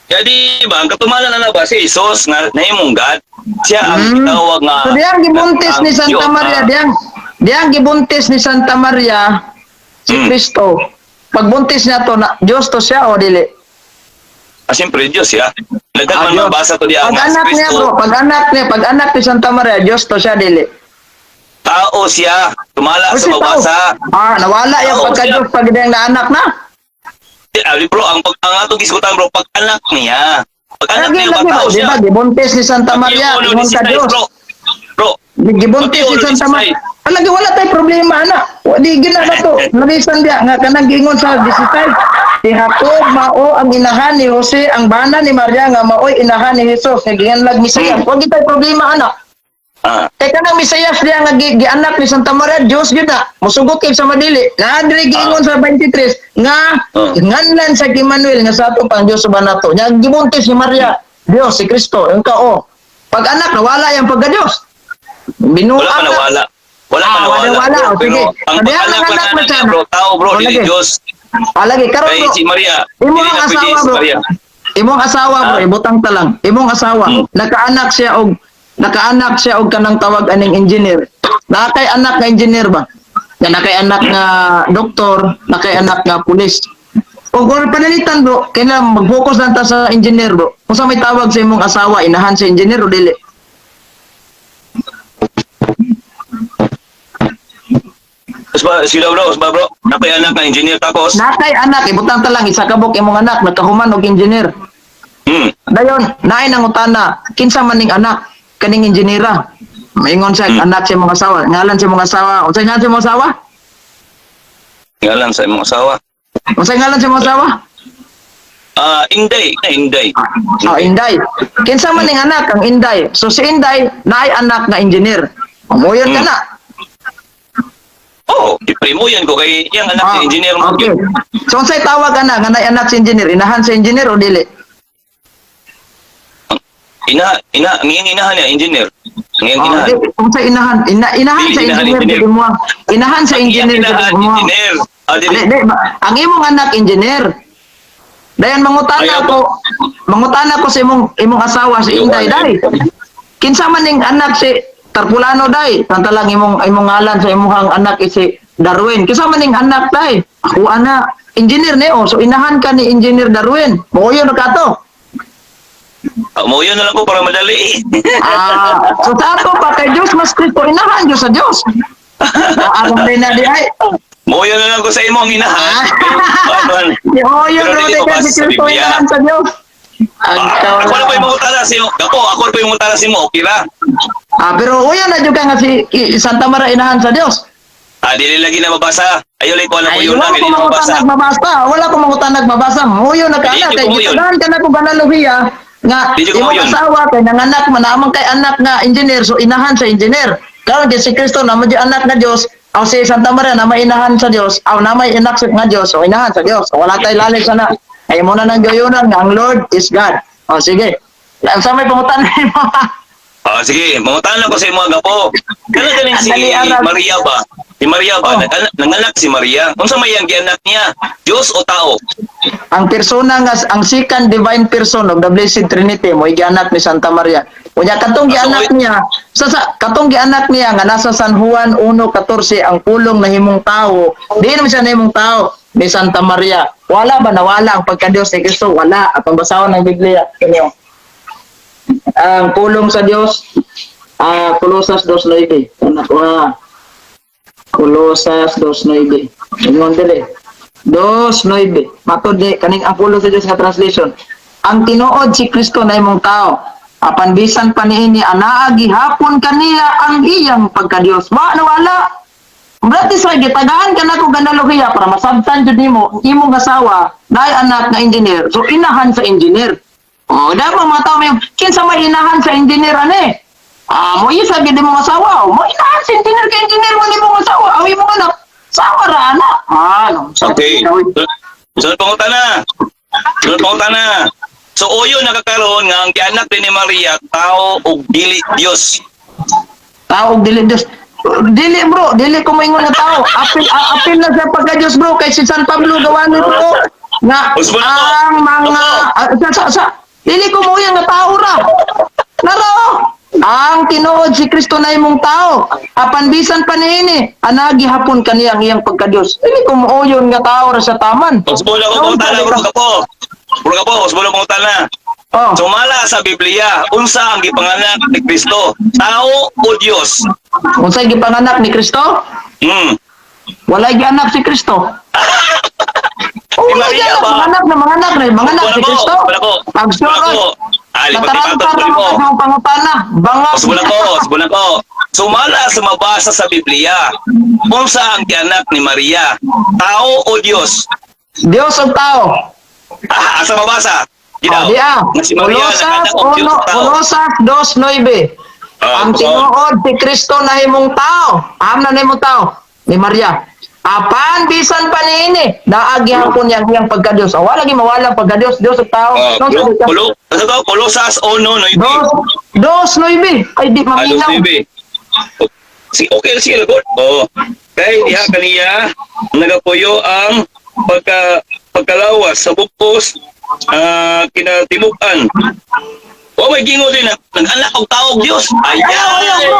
Kaya di ba, ang katumanan na na ba si Jesus nga nahimong God, siya ang gitawag nga So diyang gibuntis ang ni Santa Diyos, Maria, diyang diyang gibuntis ni Santa Maria si Kristo. Pagbuntis niya to na Dios to siya o dili? Ah, siyempre, Diyos siya. Nagdan man Diyos. mabasa to diya Pag nga si anak niya Kristo, bro, pag anak ni Santa Maria, Dios to siya dili. Tao siya, tumala O sa si tao. mabasa. Ah, nawala yung Tao pagka siya. Diyos pag diyang naanak na. Ah, bro, ang atong gisgutan, bro, pag anak niya. Pag anak Lagi niya, ba lagi tao ba, di siya? ba? Gibuntis ni Santa Maria, Mateo ingon ka 1:16, Dios. bro. Bro, Gibuntis ni Mateo Santa Maria. 1:16. Alagi wala tay problema ana. Di gina na to. Nabisan diya nga kanang gingon sa 16. Si Jacob mao ang inahan ni Jose, ang bana ni Maria nga maoy inahan ni Jesus nga gianlag Mesiyas. Wa gid tay problema ana. Kay kanang Mesiyas diya nga gianak ni Santa Maria, Dios gyud na. Musugot kay sa madili. Naa diri giingon sa 23 nga nganlan sa Emmanuel nga sa ato pang Dios uban nato. Nya gibuntis ni Maria, Dios si Kristo, ang kao. Pag anak nawala yang pagka Dios. Binuang Wala pa na. nawala. Wala pa Ah, nawala. wala, wala. Bro. O, Pero sige. ang Sabi, pag-anak ang lang anak mo na siya. niya, bro, tao, bro, O, dili lagi. Diyos. Palagi karon, Kay bro. si Maria, Imo dili ang na pwede asawa, si bro. Maria. Imong asawa, bro, Ah. ibutang ta lang. Imong asawa, nakaanak siya og kanang tawag aning engineer. Nakay anak nga engineer ba? Ya nakay anak nga doktor, nakay anak nga pulis. O kung panalitan, bro, kailan mag-focus lang ta sa engineer, bro. Kung sa may tawag sa imong asawa, inahan sa engineer o dili? Usba, sila bro, usba bro. Nakay anak nga engineer tapos. Nakay anak, ibutang ta lang isa ka buk imong anak nakahuman og engineer. Dayon, naay nang utana, kinsa man ning anak kaning engineera. Maingon siya, anak sa imong asawa, ngalan sa imong asawa. Unsay ngalan sa imong asawa? Ngalan sa imong asawa. Unsay ngalan sa imong asawa? Ah, Inday, na Inday. Oh, Inday. Kinsa man ning anak ang Inday. So si Inday naay anak nga engineer. Muyon ka na. Oh, i-primo yan ko kay iyang anak si Ah, engineer mo. Okay. So unsay tawag ana nga naay anak si engineer? Inahan sa engineer o dili? Ina, ina, ngayong inahan niya, engineer. Ngayong Oh, inahan. di, unsay inahan? Inahan Dili, sa inahan, engineer engineer. dili mo. Inahan sa Ang iyang engineer inahan, dili mo. engineer. Ah, dili. Di, di, ang imong anak engineer. Dayon mangutana Ay, ko, mangutana ko sa imong asawa si Inday day. Kinsa man ning anak si Tarpulano day, tantalang imong ngalan sa imong anak is si Darwin. Kinsa man ning anak day? Ako ana engineer ni oh. So inahan ka ni Engineer Darwin. Moyo na ka to. Ah, mo yun na lang ko para madali. Ah, so sa ato pa kay Dios mas Kristo inahan Dios sa Dios. Naarang din na di ay. Mo yun na lang ko sa imong inahan. Pero, Di oyo Pero no dili di ko ka basa si sa Kristo Biblia. inahan sa Dios. Ang Ah, ako na po yung mangutana sa imo. Ako, ako na po yung mangutana sa imo. Okay ra. Ah, pero uya na jud ka nga si Santa Maria inahan sa Dios. Ah, dili lagi na mabasa. Ayaw lang ko alam ko Ay, yun wala lang, ko dili na mabasa. mangutanag mabasa. Wala ko mangutanag mabasa. Muyo na ka Di na jud kay ko muyon. gitanahan ka na kung analohiya nga Di jud ko imong muyon. asawa kay nanganak man amang kay anak nga engineer, so inahan sa engineer. Karon kay si Kristo na mo anak nga Dios, aw si Santa Maria na may inahan sa Dios, aw na may anak nga Dios, so inahan sa Dios. So, wala tay lalim sana. Ay mo na nang gayunan nga ang Lord is God. O sige. Ang sa may pangutan nimo. Ah, sige, mangutana ko sa imo gapo. Kana ganing si Andali, Arab. Maria ba? Si Maria ba? Oh. Nanganak si Maria. Unsa may ang gianak niya? Dios o tao? Ang persona nga ang second divine person of the Blessed Trinity mo gianak ni Santa Maria. Unya katong gianak niya sa katong gianak niya nga nasa San Juan 1:14 ang pulong nahimong tao. Di naman siya nahimong tao ni Santa Maria. Wala ba nawala ang pagka-Dios ni Kristo? Wala. At pambasahon ng Biblia kanyo. Ang pulong sa Dios, Colosas 2:9. Anak ko ha. Colosas 2:9. Ingon dili. 2:9. Matod ni kaning ang pulong sa Dios nga translation. Ang tinuod si Kristo na imong tao. Apan bisan pa niini anaa gihapon kaniya ang iyang pagkadiyos. Wa nawala. Berarti sa gitagaan ka na kog analohiya para masabtan jud nimo ang imong asawa naay anak nga engineer. So inahan sa engineer. Oh, dapat mga tao may kinsa may inahan sa engineer ane? Ah, mo isa gid imong asawa. Mo inahan sa engineer kay engineer mo imong asawa. Aw imong anak. Sawa ra ana. Ah, no. Okay. Sunod pangutana. Sunod pangutana. So uyo nakakaroon nga ang gianak din ni Maria tao og dili Dios. Tao og dili Dios. Dili bro, dili ko maingon nga tao. Apil apil na sa pagka Dios bro kay si San Pablo gawa ni bro nga Usbon ako. ang mga sa dili ko mo nga tao ra. Naro. Ang tinuod si Kristo na imong tao. Apan bisan pa niini, anagi hapon kaniya ang iyang pagka-Dios. Dili ko mooyon nga tao ra sa taman. Usbon ako pangutana bro kapo. Bro kapo, usbon ako pangutana. Oh, Sumala sa Biblia, unsa ang gipanganak ni Kristo? Tao o Dios? unsay gipanganak ni Kristo? Walay gianak si Kristo. Oh, Si wala Maria gianak, ba? mga anak na mga anak na, mga anak Wala si ko, Kristo. wala ko. Wala Pagsuroy. ko. Ah, lipat-lipat Nataranta ko mo. ra mga pangutana. Bangag. Usbon ako, usbon ako. Sumala sa mabasa sa Biblia, unsa ang gianak ni Maria? Tao o Dios? Dios og tao. Ah, asa mabasa? Ginaw. Oh, di ah. Nga si Maria Colosas naganak og Dios 1, o tao. Colosas 2:9. Ah, Ang so- tinuod si Kristo nahimong tao. Am na nahimong tao ni Maria. Apan bisan pa niini, naagi hapon niyang iyang pagka-Dios. Oh, wala gi mawala ang pagka-Dios, Dios og tao. Ah, No, kulo, sabi ka. kulo, ano to? Colosas 1:9. 2:9. Ay di Ah, maminaw. 2:9. Si okay sige good. Oh. Kay diha kaniya nagapuyo ang pagkalawas sa bugkos, kinatibukan. O may gingo din nag-anak og tao og Dios. Ay, Ayaw, ayaw, bro.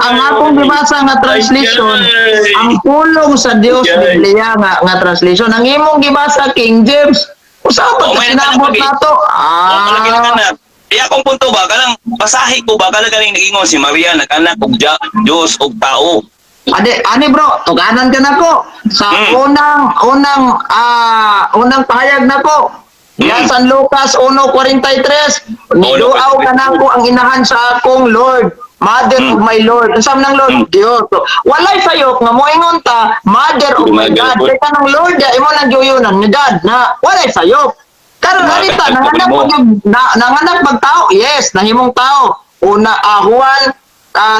Ang akong gibasa nga translation, Ay. ang Pulong sa Dios Ay. Biblia nga translation. Ang imong gibasa, King James. Usa pa Oh, ka may sinabot nakalag- nato. Oh, palagi Ah. na. Iya akong punto ba kanang basahi ko ba kanang ganing nagingon si Maria nag-anak og Dios og tao. Ade, ani bro, tuganan ka nako. Sa unang unang ah unang pahayag nako. Yan San Lucas 1:43, "Niduaw ka nako ang inahan sa akong Lord. Mother of my Lord." Unsa man ang Lord? Dios. So, walay sayop nga moingon ta mother of my God. Dumagal po. Kay kanang Lord ya imo nang giyunan ni God na walay sayop. Karon Dumagal anita po nanganak mo. pag na, nanganak pag tao. Yes, nahimong tao. Una Juan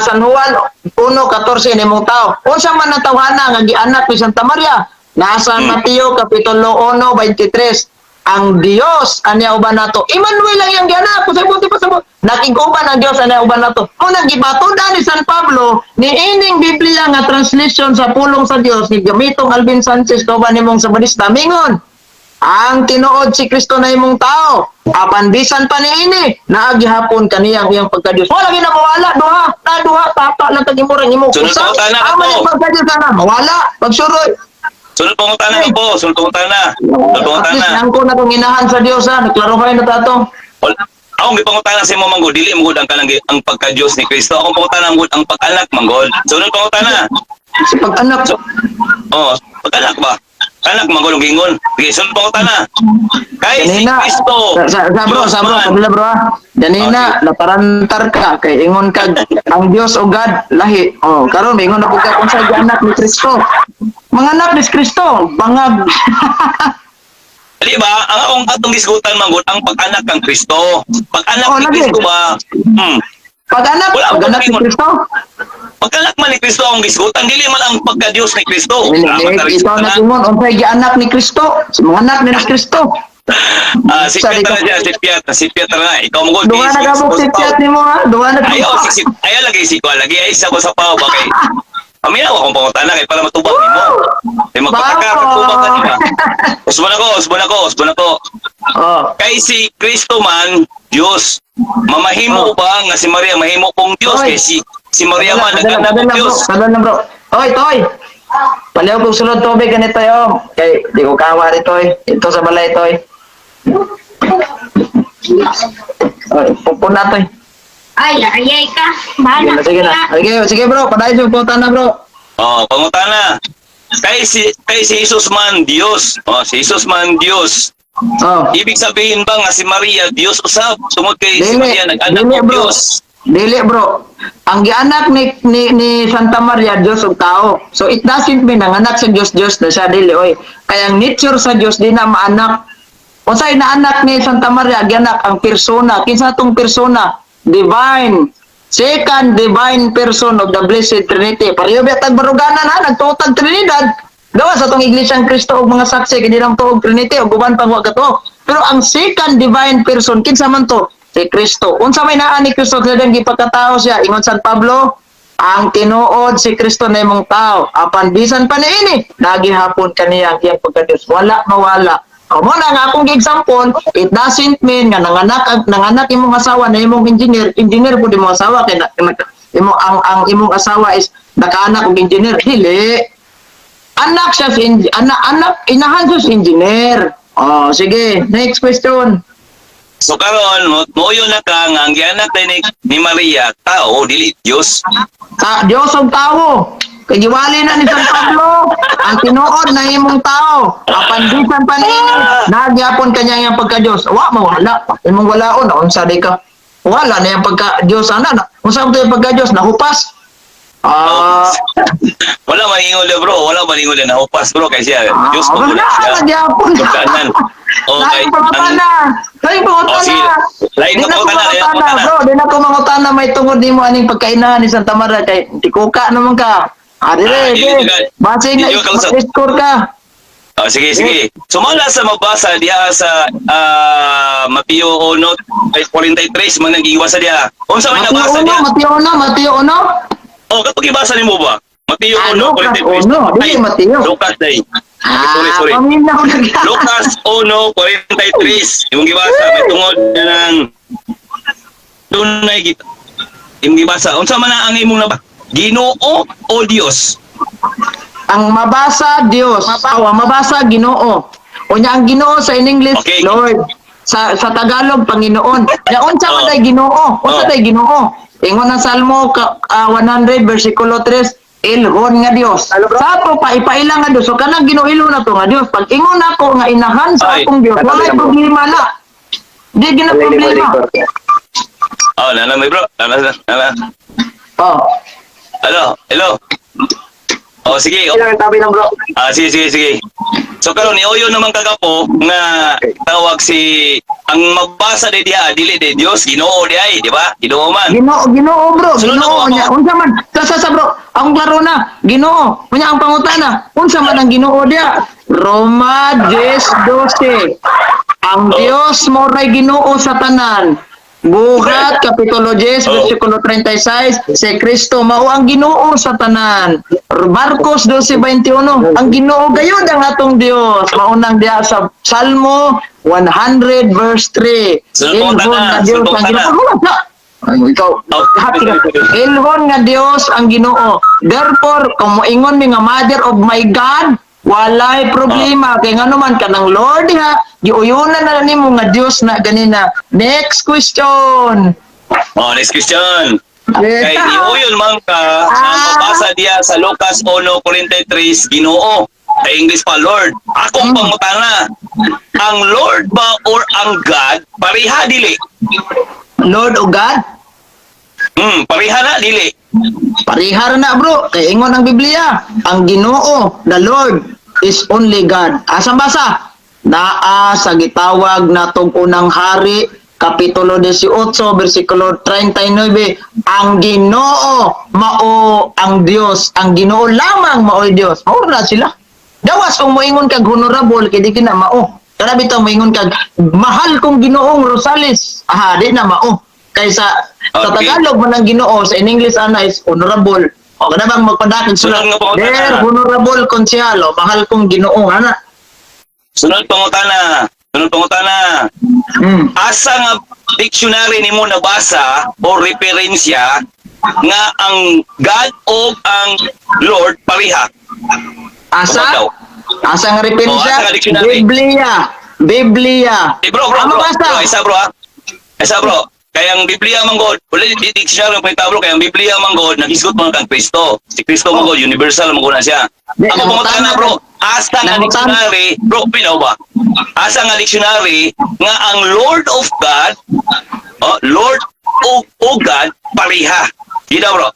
San Juan 1:14, nimong tao. Unsa man ang tawhana nga gianak ni Santa Maria? Nasa Mateo kapitulo 1:23. Ang Dios aniya uban nato. Emmanuel lang yang gianak. Kung sa buti pa sa buti. Nakig-uban ang Dios aniya uban nato. Kung nang gibatudan ni San Pablo ni ining Biblia nga translation sa Pulong sa Dios ni gamitong Alvin Sanchez kauban nimong Sabadista mingon, ang tinuod si Kristo na imong tao. Apan bisan pa niini, naa gihapon kaniyang iyang pagka-Diyos. Wala gina mawala duha, na duha tata lang kag imong imo. Sunod Usab, pa na ang ako. man pagka-Diyos ana mawala, pagsuroy. Sunod pangutana na po, sunod pangutana. Sunod At pangutana. least nangko na kong inahan sa Dios ha, naklaruhay na ta to. Wala. Akong gipangutana sa imo manggod, dili manggod ang kanang ang pagka-Dios ni Kristo. Akong pangutana manggod ang pag-anak manggod. Sunod pangutana. Sa pag-anak. So, oh, pag-anak ba? Anak manggod ang gingon. Sige, sunod pangutana. Kay si Ganina, Kristo. sa bro, Diyos sa bro, man. kabila bro ha. Ganina, naparantar ka kay ingon ka ang Dios o God lahi. Oh, karon ingon na pud ka kung sa anak ni Kristo. Mga anak ni Kristo, bangag. Di ba? Ang akong atong gisgutan manggod ang pag-anak kang Kristo. Pag-anak Oh, ni lagi. Kristo ba? Pag-anak, Wala akong pag-anak ni ingon. Kristo. Pag-anak man ni Kristo ang gisgutan, dili man ang pagka-Dios ni Kristo. Dili, Tama ta rin ikaw sa na ingon unsay gianak ni Kristo? Sa mga anak ni Kristo. Ah, si Sorry, Piat na siya, si Piat, si Piat na. Ikaw mo gud. Duha na gabok si Piat nimo ha. Duha na Ayaw, si ayaw lagi si ko, lagi ay isa ko sa pao ba kay Paminaw akong pangutana kay para matubag nimo. Kay magpataka, Bako. katubag ka nima. Usbon ako, usbon ako, usbon ako. Oh. Kay si Kristo man, Dios. Mamahimo ba nga si Maria mahimo kong Dios Oy. kay si Maria man Kadala, nag-anak og kadala, bro. Dios. Kadala, bro. Oy, Toy. Paliw kong sulod tubig ganito yo. Kay di ko kawa rito eh. Ito sa balay, Toy. Oy, pupuna, Toy. Ay, ayay ka. Sige Bahala na, sige na. Sige, sige bro, padayon sa pupunta na bro. Oh, pangutana. Kay si Jesus man Dios. Oh, si Jesus man Dios. Oh. Ibig sabihin ba nga si Maria Dios usab tungod kay si Dili, Maria nag-anak dili og bro. Dios. Dili bro. Ang gianak ni Santa Maria Dios ug tao. So it doesn't mean ang anak sa Dios Dios na siya dili oy. Kaya ang nature sa Dios di na maanak. Unsay naanak ni Santa Maria gianak ang persona. Kinsa tong persona? Divine. Second divine person of the Blessed Trinity. Pareho ba tag baruganan ha nagtuotag Trinidad. Gawa sa tong Iglesia Kristo og mga saksi kini lang tuog Trinity ug uban pang wa katuo. Pero ang second divine person kinsa man to? Si Kristo. Unsa may naa ni Kristo sa gipakatao siya ingon San Pablo, ang tinuod si Kristo na imong tao apan bisan pa niini nagihapon kaniya ang iyang pagka-Dios, wala mawala. O mo na nga akong example, it doesn't mean nga nanganak imong asawa na imong engineer, engineer pud imong asawa kay imo ang imong asawa is nakaanak og engineer dili. Anak siya sa anak anak inahan siya sa engineer. Oh, sige, next question. So karon mo moyo na ka nga ang gianak ni Maria tao dili Dios. Ta Diyos ang tao. Kay giwali na ni San Pablo, ang tinuod na imong tao. Apan bisan pa niini, nagyapon kanya iyang pagka-Diyos. Wa mawala. Imong walaon, unsa di ka? Wala na iyang pagka-Diyos ana. Unsa man to iyang pagka-Diyos? Nahupas. Ah, Wala maningon bro, wala maningon na nahupas bro kay siya. Dios ah, man wala siya. nagyapon. Pagkaanan. Okay. Lain pangutana. Lain pangutana. Oh, sige. Lain Di na ko pangutana, lain mangutana, pangutana. bro. Di na ko mangutana may tungod nimo aning pagkainahan ni Santa Maria kay tikuka naman ka. Ah, dire, Ah, dili dire. ka. Basing na Dili ka kausap. score ka. Oh, sige, sige. Sumala sa mabasa diha sa Mateo 1:43 man nagiiwasa diha. Unsa may Mateo nabasa 1, diha? Mateo 1, Mateo 1. Oh, katong gibasa nimo ba? Mateo Ah, 1:43. Lucas 1, dili Ay, Mateo. Lucas day. Sorry, sorry. Ah, paminaw na ka. Lucas 1:43. Imong gibasa may tungod na ng dunay git imong gibasa. Unsa man na ang imong naba? Ginoo o Dios? Ang mabasa Dios, aw, ang mabasa Ginoo. Unya ang Ginoo sa in English Lord. Sa Tagalog, Panginoon. Nya unsa man day Ginoo? Unsa day Ginoo? Ingon ang Salmo 100 versikulo 3, ilhon nga Dios. Ano, bro? Sa ato pa ipaila nga Dios. So kanang Ginoo na to nga Dios. Pag ingon ako nga inahan sa Ay. akong Dios, walay problema na. Di gina problema. Oh, nana may bro. Nana, nana. Oh. Hello, hello. Oh, sige. Oh. Ilang tabi lang, bro. Ah, sige, sige, sige. So karon ni Oyo naman kagapo nga tawag si ang mabasa di diha dili di Dios, Ginoo di ay, di ba? Ginoo man. Ginoo, Ginoo bro, Sunod Ginoo ako, nya. ako. Unsa man? Sa bro, ang klaro na, Ginoo. Unya ang pangutana, unsa man ang Ginoo diha? Roma 10:12. Ang Dios mo ray Ginoo sa tanan. Buhat Kapitulo 10 versikulo 36, si Kristo mao ang Ginoo sa tanan. Marcos 12:21, ang Ginoo gayud ang atong Dios. Maunang diha sa Salmo 100 verse 3. Sunod pangutana, Ilhon nga Dios sunod ang pangutana. Ginoo. Wala. Ay, ikaw, Oh, happy ka. Ilhon nga Dios ang Ginoo. Therefore, kung moingon mi nga mother of my God, walay problema kay ngano man kanang Lord ha, giuyunan na nimo nga Dios na ganina. Next question. Oh, next question. Kay iuyon man ka ang mabasa diya sa Lucas 1:43, Ginoo. Sa English pa Lord. Akong pangutana, ang Lord ba or ang God pareha dili? Lord o God? Pareha na dili. Parihara na bro, kay ingon ang Biblia, ang Ginoo, the Lord is only God. Asang basa? Naa sa gitawag natong unang hari, Kapitulo 18, versikulo 39, ang Ginoo mao ang Dios, ang Ginoo lamang mao'y Dios. Mao na sila. Gawas kung moingon kag honorable kay di kina mao. Kana bitaw moingon kag mahal kong Ginoong Rosales. Aha, di na mao. Kaysa sa Tagalog man ang Ginoo, sa in English ana is honorable. O kana bang magpadakig sila? Sunod nga pangutana. Dear honorable konsehal, o, mahal kong Ginoo ana. Sunod pangutana. Sunod pangutana. Asa nga dictionary nimo nabasa o referensya nga ang God o ang Lord pareha? Asa? Tumagaw. Asa nga referensya? Oh, asa nga dictionary? Biblia. Biblia. Eh bro, bro, Ang bro, mabasa. bro, isa bro ha. Isa bro. Kaya ang Biblia man God, wala di dictionary ang pangita bro, kaya ang Biblia man God, naghisgot man kang Kristo. Si Kristo man God, universal man God na siya. Di, Ako pangutana nangutana bro, asa nga Nangutana. dictionary, bro, pinaw ba? Asa nga dictionary nga ang Lord of God, oh, Lord o God, pareha. Di daw bro.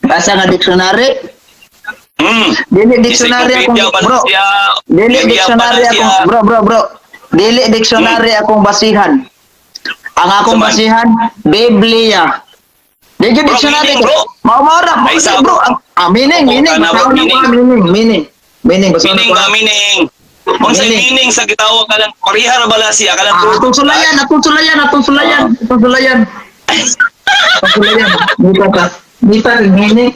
Asa nga dictionary? Dili dictionary akong Encyclopedia ba na bro. siya? Dili Biblia ba na dictionary siya? akong bro bro bro. Dili dictionary akong basihan. Ang akong Saman. basihan Biblia. Di gyud Bro, dictionary meaning, bro. Mao mao ra Ay, isa, bro. Ang meaning Opo, meaning kana, bro, basahon meaning. ako, meaning meaning. Meaning basahon Meaning ako. ba, meaning? Kung sa Meaning. meaning sa gitawag ka lang, pareha ra bala siya, ka lang Ah, atong sulayan, atong sulayan, atong sulayan, atong sulayan. Atong sulayan. Dito ka. Dito meaning.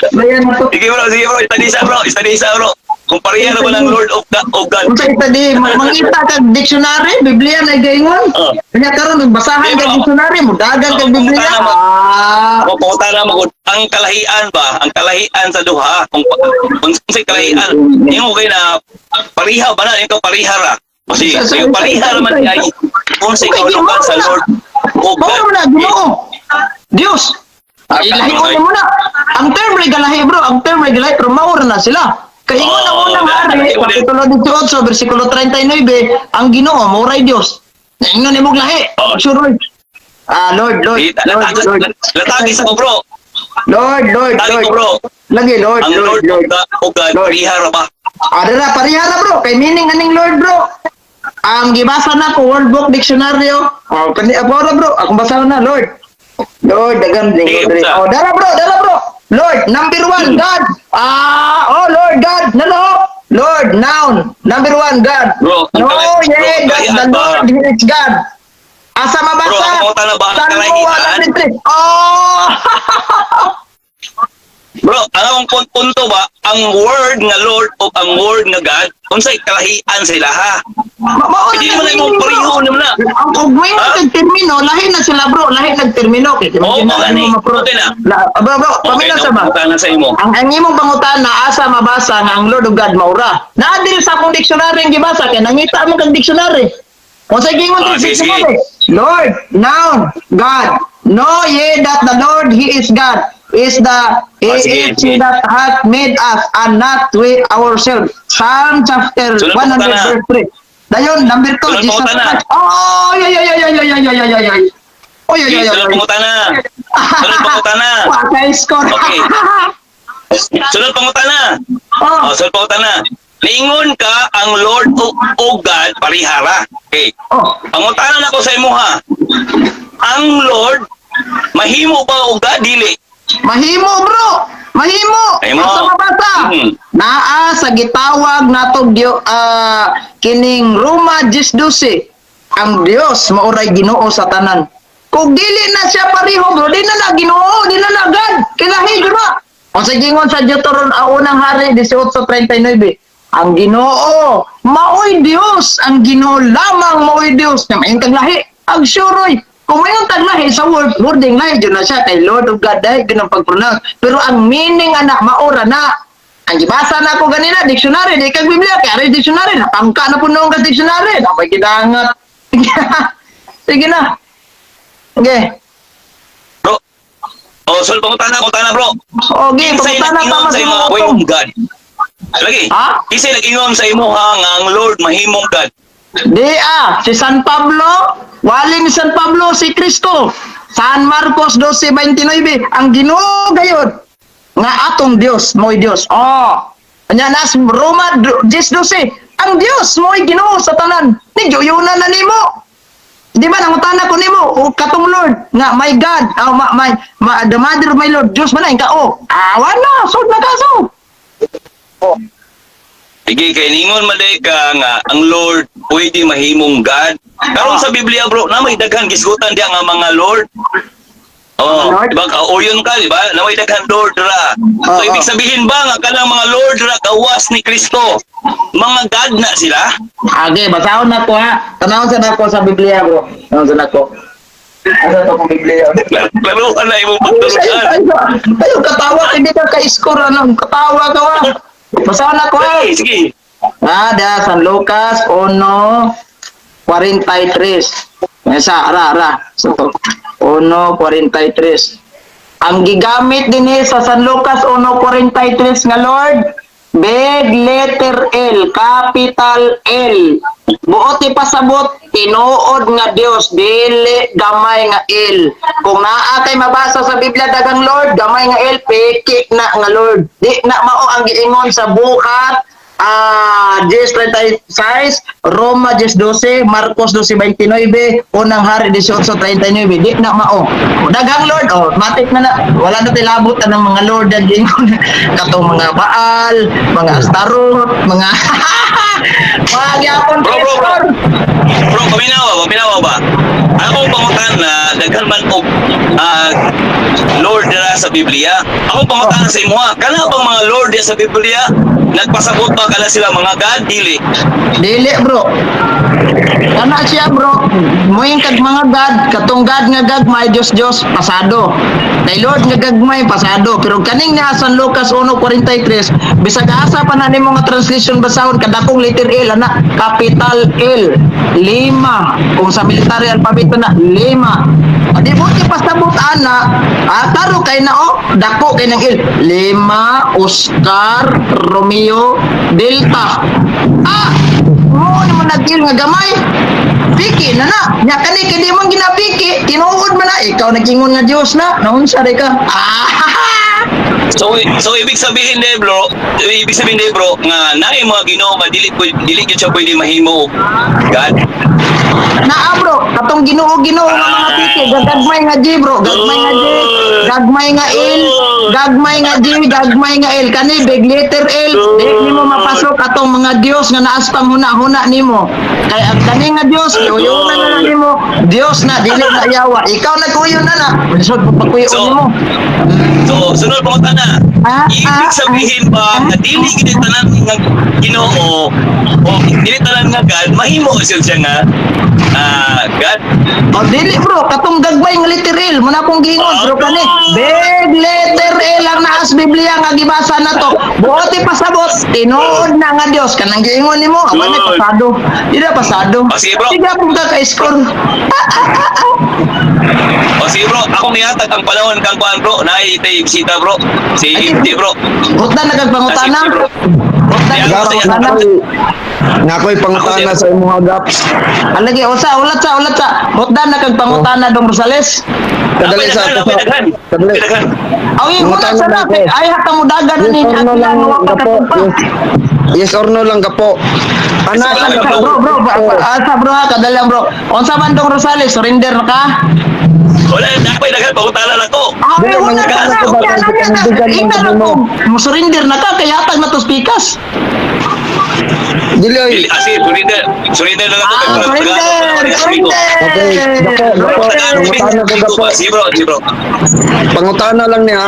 Sulayan na to. Sige bro, istadisa bro, istadisa bro. Kung pareha ra ba lang Lord of God, of God. Unsa ita di mangita kag dictionary, Biblia na gaingon. Oh. Kanya karon basahan Di, kag bro. dictionary mo dagan kag Oh, Biblia. tama. Ah. Kung pangutana mo kung ang kalahian ba, ang kalahian sa duha, kung sa kalahian, ingon kay na pareha ba na ikaw pareha ra. Kasi yung pareha ra man ay kung sa Okay, ikaw sa Ginoo na. Lord of Mao God. na Ginoo. Dios. Ay lahi Okay. mo na. Ang term regalahi bro, ang term regalahi pero mao ra na sila. Kay ingon ang Oh, unang hari, lahi mo din. Kapitulo 18, versikulo 39, ang Ginoo mao ray Dios. Ingon nimog lahi. Oh. Sure. Ah, Lord, Lord, Di, Lord, Lord. Latagi sa ko bro. Lord, Lord, Latagi Lord. ko bro. Lagi, Lord, Ang Lord, Lord Lord. of God, of God, Lord. pareha ra ba? Adara, pareha na bro. Kay meaning aning Lord bro. Ang gibasa na ko World Book Dictionary. Oh, kani ora bro. Akong basahon na Lord. Lord, dagan Sige, Lord. basta. Oh, dara bro, dara bro. Lord, number one, God. Ah, oh Lord God. No, no. Lord, noun. Number one, God. Bro, ang No, yeah, bro, God, the kalahian ba? Lord, he is God. Asa mabasa? Bro, ang pangutana ba, ang Salmo kalahian? 103. Oh! Bro, ang akong punto ba, ang word nga Lord o ang word nga God, unsay kalahian sila ha? Mao Hindi na mo na imong bro. pareho naman na. Ang ugwing Ha? ng termino, lahi na sila, bro, lahi nag termino kay Oo, imagine gani. mo mapro. Okay na. Bro, bro, Okay, pamilya sa ba? na sa imo. Ang imong pangutana asa mabasa nga ang Lord of God maura. Naa diri sa akong dictionary ang gibasa kay nangita mo kag dictionary. Kung sa gingon Ah, sa sige, dictionary, Lord, noun, God. Know ye that the Lord, He is God. Is the He Ah, sige, is He sige. that hath made us and not we ourselves. Psalm chapter Sunod 100 pangutana. verse 3. Dayon, number 2, Sunod Jesus pangutana. Christ. Oh, ay, ay, ay, ay, ay, ay, ay, ay, ay, ay. Oy, ay, Sige, ay, ay, sunod ay. pangutana. Sunod pangutana. Wa kay score. Okay. Sunod pangutana. Oh. Oh, sunod pangutana. Niingon ka ang Lord o God parihara. Okay. Oh. Pangutana nako sa imo ha. Ang Lord mahimo ba og God dili? Mahimo, bro. Mahimo. Mahimo. Asa mabasa? Naa sa gitawag nato Diyo, kining Roma 10:12. Ang Dios maoray Ginoo sa tanan. Kung dili na siya pareho, bro, di na na Ginoo, di na na God. Kilahi jud ba? O sa gingon sa Deuteron ang unang hari 18:39. Ang Ginoo maoy Dios, ang Ginoo lamang maoy Dios. Nya maayong taglahi. Ang suroy. Kung maayong taglahi sa word, wording lahi jud na siya kay Lord of God dahil yun ang pag-pronounce. Pero ang meaning anak maora na. Ang gibasa na ako ganina, dictionary, di kag Biblia, kay ari dictionary, napangka na po noong ka dictionary. Napay kidangat. Sige na. Okay. Bro. Oh, sunod pangutana, pangutana, bro. Okay, Kinsay pangutana nag-ingon tama sa sa imo mga nga God? Lagi. Ha? Kinsay nag-ingon sa imo ha nga ang Lord mahimong God? Di ah, si San Pablo, wali ni San Pablo si Kristo. San Marcos 12:29, ang Ginoo gayud nga atong Dios mo'y Dios. Oh. Anya nas Roma 10:12, ang Dios mo'y Ginoo sa tanan. Ni yuna na nimo. Di ba nangutana ko nimo o katong Lord nga my God, oh, the mother of my Lord, Dios man na ka oh. Awa na, sud na kaso. Oh. Sige, kay ningon man day ka nga ang Lord pwede mahimong God. Karon sa Biblia, bro, na may daghan gisgutan diya nga mga Lord. Oh, Lord? di ba kauyon ka, di ba? Na may daghan Lord ra. So Oo. ibig sabihin ba nga kanang mga Lord ra gawas ni Kristo? Mga God na sila? Okay, basahon na ko ha. Tanawon sa nako sa Biblia, bro. Tanawon sa nako. Asa to kong Biblia? Laruan na imong Ay, pagturuan. ay, ay, katawa, hindi ka ka-score, ano, katawa ka wa. Basahon na ko ha. Sige, sige. Ah, da, San Lucas 1:43. Esa, ara, ara. So, 1:43. Ang gigamit din eh sa San Lucas 1:43 nga Lord, big letter L, capital L. Buot ipasabot, tinuod nga Dios, dili gamay nga L. Kung naa kay mabasa sa Biblia dagang Lord, gamay nga L, peke na nga Lord. Di na mao ang giingon sa buhat 10:36, Roma 10:12, Marcos 12:29, unang hari 18:39. Di na mao. Daghang Lord, oh, matik na na. Wala na tilabot ang mga Lord ang giingon. Katong mga Baal, mga Astarot, mga mga gyapon Bro, bro, bro. Pastor. Bro, paminawa ba? Paminawa ba? Ako pangutan na daghan man og Lord dira sa Biblia. Ako pangutan sa imo ha. Kana bang mga Lord dira sa Biblia? Nagpasabot ba kana sila mga God dili? Dili, bro. Kana siya, bro. Muing kag mga God, katong God nga gagmay, Dios Dios, pasado. Kay Lord nga gagmay, pasado. Pero kaning nga San Lucas 1:43, bisag asa pa na nimo nga translation basahon kadakong letter L ana, capital L, lima. Kung sa military alphabet na lima. Di mo pasabot ana, taro kay na oh, dako kay ng L. Lima, Oscar, Romeo, Delta. Ah, mo ni mo nag-il nga gamay. Piki na na. Nya kani kay di man ginapiki, tinuod man na ikaw nag-ingon nga Dios na. Naunsa ray ka? Ah! So ibig sabihin de bro, ibig sabihin de bro nga naay mga Ginoo nga dili dili gyud siya pwede mahimo og God. Naa, bro, katong Ginoo-Ginoo nga mga tiki, gagmay nga G, bro, gagmay nga G, gagmay nga L, gagmay nga G, gagmay nga L. Kani big letter L, di nimo mapasok atong mga Dios nga naas pang huna-huna nimo. Kay ang kani nga Dios, uyunan na lang nimo. Dios na dili na yawa. Ikaw nagkuyon na na. Lisod pa pakuyon nimo. So, sunod pangutana. Ah, Ibig ah, sabihin ba nga dili gid tanan nga Ginoo o dili tanan nga God mahimo siya siya nga God? O dili, bro, katong gagmay nga letter L, muna akong giingon, bro, kani. Big letter L ang naas Biblia nga gibasa na to. Buot ipasabot, tinuod na nga Dios kanang giingon nimo, awan na Good. pasado. Di na pasado. O, sige, bro. Sige pong ka ka-score. O sige, bro, akong ihatag ang panahon kang kuan, bro. Naay itay bisita, bro. Si Ay, MJ, bro. Hutdan na kag pangutana. Ah, sige, bro. Hutdan na Sige, kag sige. pangutana. Nakoy pangutana sa imong hagap. Alagi, usa, ulat sa, ulat sa. Hutdan na kag pangutana, Dong Rosales. Kadali sa Ako'y daghan, Kadali. ako'y daghan. Awi, ulat Pangutana sa na na. ako. Ay, hatang mo dagan na Yes ni or no Agila lang nga wa pa gapo. katugpa. Yes or no lang gapo. Ana Yes or no ka lang, Bro, bro, asa, bro, ha, kadalang, bro. Unsa man, Dong Rosales, surrender na ka? Wala, ako'y daghan pangutana na ko. Ah, Dili, wala mangutana na, ko ba? wala na, Panindigan lang ina ko na nimo. ko. Mo-surrender na ka, kaya hatag na to speakers. Dili oy. Dili, sige, surrender. Surrender na lang ako. Ah, Kay surrender, surrender. Okay, gapo, gapo. Pangutana ko gapo. Sige, bro, sige, bro. Pangutana lang niya.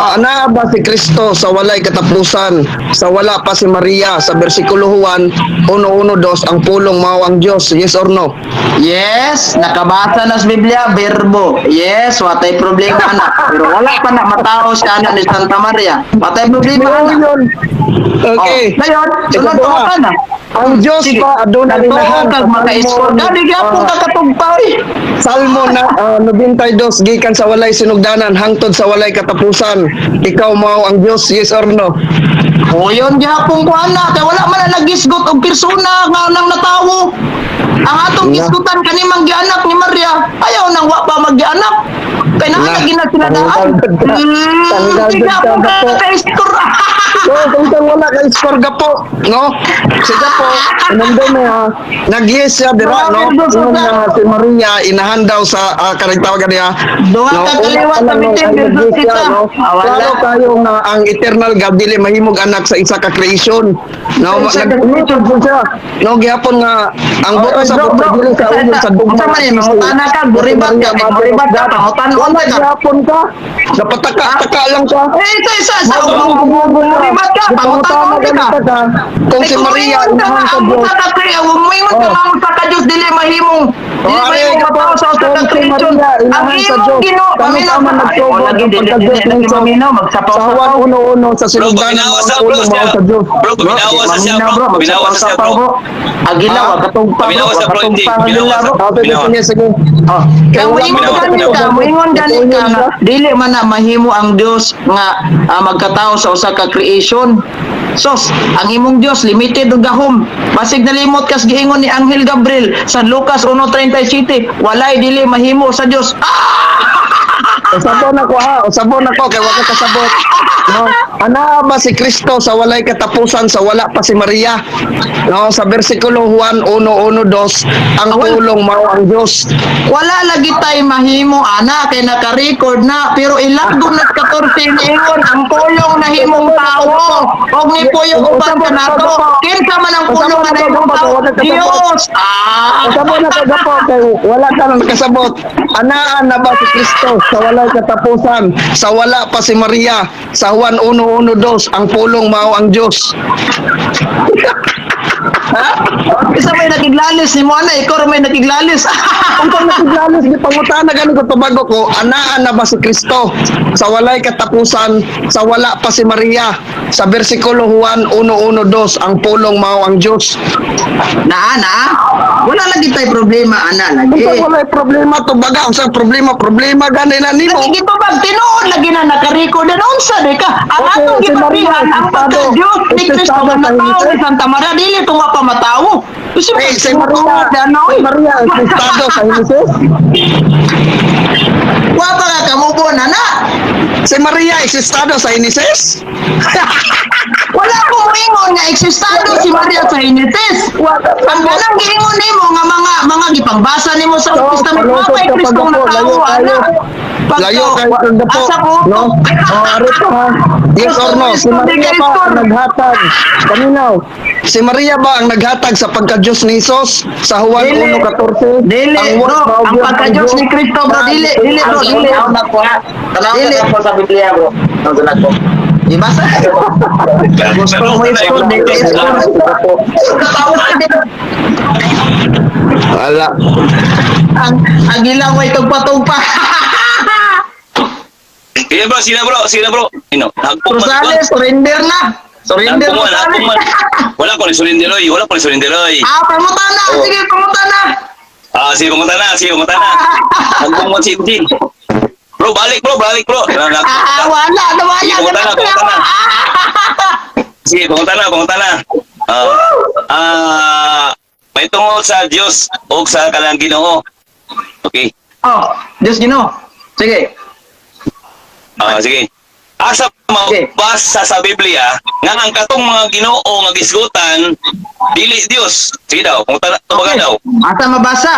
Ana ba si Kristo sa walay katapusan, sa wala pa si Maria sa bersikulo Juan 1:1-2 ang pulong mao ang Dios? Yes or no? Yes, nakabasa na sa Biblia, verbo. Yes, watay problema na. Pero wala pa na matao siya anak ni Santa Maria. Watay problema na. Yun. Okay. Oh, ngayon, sunod Ikaduha. pangutana. Ang Dios Sige. ba aduna Nagtuo inahan kag maka-score ka, di gyapon ka katugpa oy. Salmo na 92 gikan sa walay sinugdanan hangtod sa walay katapusan. Ikaw mao ang Dios, yes or no? O yun gihapon ko ana kay wala man na nagisgot og persona nga nang natawo. Ang atong Na. gisgutan kani mang gianak ni Maria, ayaw nang wa pa maggianak. Kay naa Na. lagi na sinadaan. Tanggal ka. Tanggal Sige ka, po ka gapo. ka-score. So, kung kang wala kay score gapo, no? Si gapo, inumdum niya, nag-yes siya dira, no? Grabe, Ingon nga si Maria inahan daw sa kanang tawagan niya. Duha no? ka Una kaliwat pa sa lang, no, bitin ay versus nag-yes siya, isa. no? Ah, wala. Klaro kayo nga ang eternal God dili mahimog anak sa isa ka creation. No, Sa isa ka nag-creation po siya. No, gihapon nga ang Oh, buto sa bro, buto bro, dili sa ulo sa dugma. Unsa man yun, mangutana ka, buribat ka, buribat ka, pangutan Wala ka. gihapon ka. Napataka-taka lang ka. Eh, isa, isa, isa, buribat ka, pangutan ka. Kung si Maria Kung inahan sa ang Diyos. usa ka kung ka Oh. nga ang usa ka Diyos dili mahimong dili Oh, mahimong ay, matawo sa usa ka kung si creation. Maria, Ang inahan sa imong Diyos. Ginoo, Kano paminaw ka man ay, nagtugod wala ang gid dili pagka-Diyos dili lagi ninyo? maminaw Sa Juan magsapaw-sapaw. 1:1 sa Bro, sinugdanan paminawa mao sa ang bro ulo mao siya. sa Diyos. Bro, paminawa sa siya, Maminaw, bro. Paminawa sa siya, magsapaw-sapaw, bro. Agila, Ah? wa katugpa, bro, Paminawa wa sa bro, hindi. katugpa ang Paminawa agila, sa bro. Ah, sige, Paminawa. sige, sige. Oh, Kaya kaya wala muingon man gani ako ka, muingon gani ka Natuyon nga siya. dili man na mahimo ang Dios nga magkatao sa usa ka creation. Sos, ang imong Dios limited og gahom. Basig nalimot kas giingon ni Anghel Gabriel sa Lucas 1:37, walay dili mahimo sa Dios. Ah! Usabon ako ha, usabon ako kay wa ka kasabot. No, ana ba si Kristo sa walay katapusan sa wala pa si Maria? No, sa bersikulo Juan 1:1-2 ang Awal. pulong mao ang Dios. Wala lagi tay mahimo ana kay naka-record na pero ilang na 14 niingon ang pulong na himong tawo og ni puyo uban kanato kinsa man ang pulong nga nahimong tawo? Dios. Ah. Usabon ako gapo kay wala ka nang kasabot. Anaan na ba si Kristo sa walay katapusan sa wala pa si Maria? Sa Juan 1:1-2 ang pulong mao ang Dios. Ha? Isa may nakiglalis ni mo ana, ikaw ra may nakiglalis. Ang pag nakiglalis, di pangutana gani ko tubago ko, anaan na ba si Kristo sa walay katapusan, sa wala pa si Maria? Sa bersikulo Juan 1:1-2 ang pulong mao ang Dios. Naa na. Wala lagi tay problema ana lagi. Unsa walay problema tubaga, unsa problema problema gani na nimo. Lagi gitubag tinuod lagi na naka-record na unsa di ka. Ang Okay, atong si Maria, gibatihan ang estado. pagka-Dios ni Kristo Estado nga sa natawo Heneses. ni Santa Maria dili tungwa pa matawo. Kasi Eh, si Maria, ano si Maria, estado sa Heneses. Wa pa ka kamubo na na. Si Maria, estado sa Heneses. Wala Wala ko moingon nga eksistado si Maria sa Genesis. Ang kanang giingon nimo nga mga gipangbasa nimo sa Old So, Testament, palusot wa kay ka Kristo pag nga gapo, tao layo ana. kayo. Pagka- Layo kayo kag gapo. Asa ko? No? Oh, ari pa ha. Yes or no? Si Maria ba ang naghatag? Paminaw. Si Maria ba ang naghatag sa pagka-Diyos ni Jesus sa Juan Dili. 1:14? Dili, Ang bro. Word mao Ang gyud pagka-Diyos ni Kristo, bro. Dili, dili, bro. Dili. Tanaw na ko ha. Tanaw Dili. na ko sa Biblia, bro. Tanaw na ko. Di ba sa? Gusto mo i-score, di ka i-score. Wala. Ang ilang way tugpa-tugpa. Sige bro, sila bro, sila bro. Ino, nagpong man. Rosales, surrender na. Surrender Nagpong man, nagpong man. Wala ko ni surrender oy, wala ko ni surrender oy. Ah, pangutan na. Sige, pangutan na. Ah, sige pumunta na, sige pumunta na. Nagpong man si MG. Bro, balik bro, balik bro. Ah, wala na, wala Sige, pumunta na, pumunta na. Sige, pumunta na, pumunta na. Ah, ah, may tungod sa Dios o sa kanang Ginoo. Okay. Oh, Diyos Ginoo. Sige. Ah, sige. Asa mabasa sa Biblia nga ang katong mga Ginoo nga gisgutan dili Dios. Sige daw, pumunta na, tubagan daw. Asa mabasa?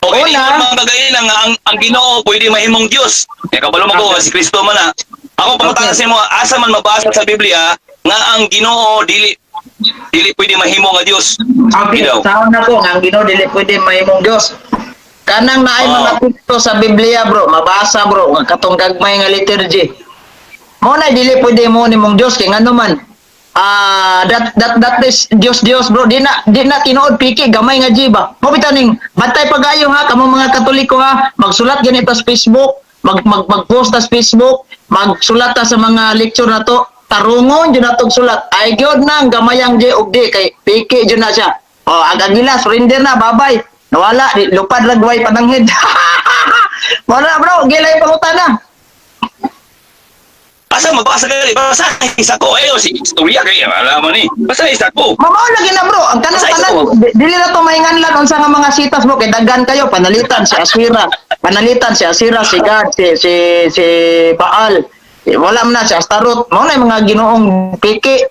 Okay, Una. una, mga kagayin nga ang Ginoo pwede mahimong Dios. Kaya kabalo mo ko si Kristo man na. Ako pangutana sa imo, asa man mabasa sa Biblia nga ang Ginoo dili dili pwede mahimo nga Dios. Okay, Sige daw. sa na ko nga ang Ginoo dili pwede mahimong Dios. Kanang naay Oh. mga teksto sa Biblia, bro, mabasa bro, nga katong gagmay nga liturgy. Mo na dili pwede mo nimong Dios kay ngano man. Ah, that that that is Dios Dios bro, di na tinuod piki gamay nga jiba. Mo bitaw ning bantay pagayo ha kamo mga Katoliko ha, magsulat ganito sa Facebook, mag mag mag-post ta sa Facebook, magsulat ta sa mga lecture na to, tarungon jud natong sulat. Ay gyud na ang gamayang J og D kay piki jud na siya. Oh, ang agila surrender na, babay. Nawala, di, lupad ragway pananghid. Wala bro, gilay pangutana. Asa mabasa ka rin? Basa isa ko. Ayo si istorya kay alam mo ni. Basa isa ko. Mamao lagi na bro, ang kanang Sa tanan, ito. dili na to mainganlan unsa nga mga sitas bro kay daghan kayo panalitan si Asira, panalitan si Asira, si God, si si si Baal. Eh, wala man na si Astarot, mao na yung mga Ginoong piki.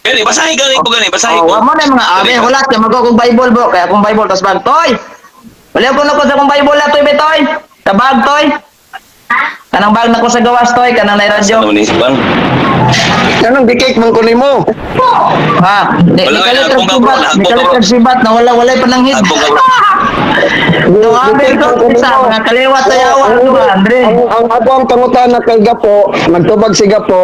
Gani, basahin gani ko gani, basahin Oh, ko. wa mo na yung mga ame, wala kay mag akong Bible bro, kaya akong Bible tas bag toy. Wala ko na ko sa akong Bible na toy betoy. Tabag toy. Kanang bag na ko sa gawas toy, kanang nay radyo. Ano ni Bang? Anong gikik man ko nimo? Ha, di Wala, di kalit wala, kag bro, sibat, wala, di kalit bro. kag sibat na wala walay pananghid. Ako ka, bro. Duha, Gikik man ko sa nimo. mga kaliwat tayawan Ang- ko, Andre. Ang ako ang pangutana kay Gapo, nagtubag si Gapo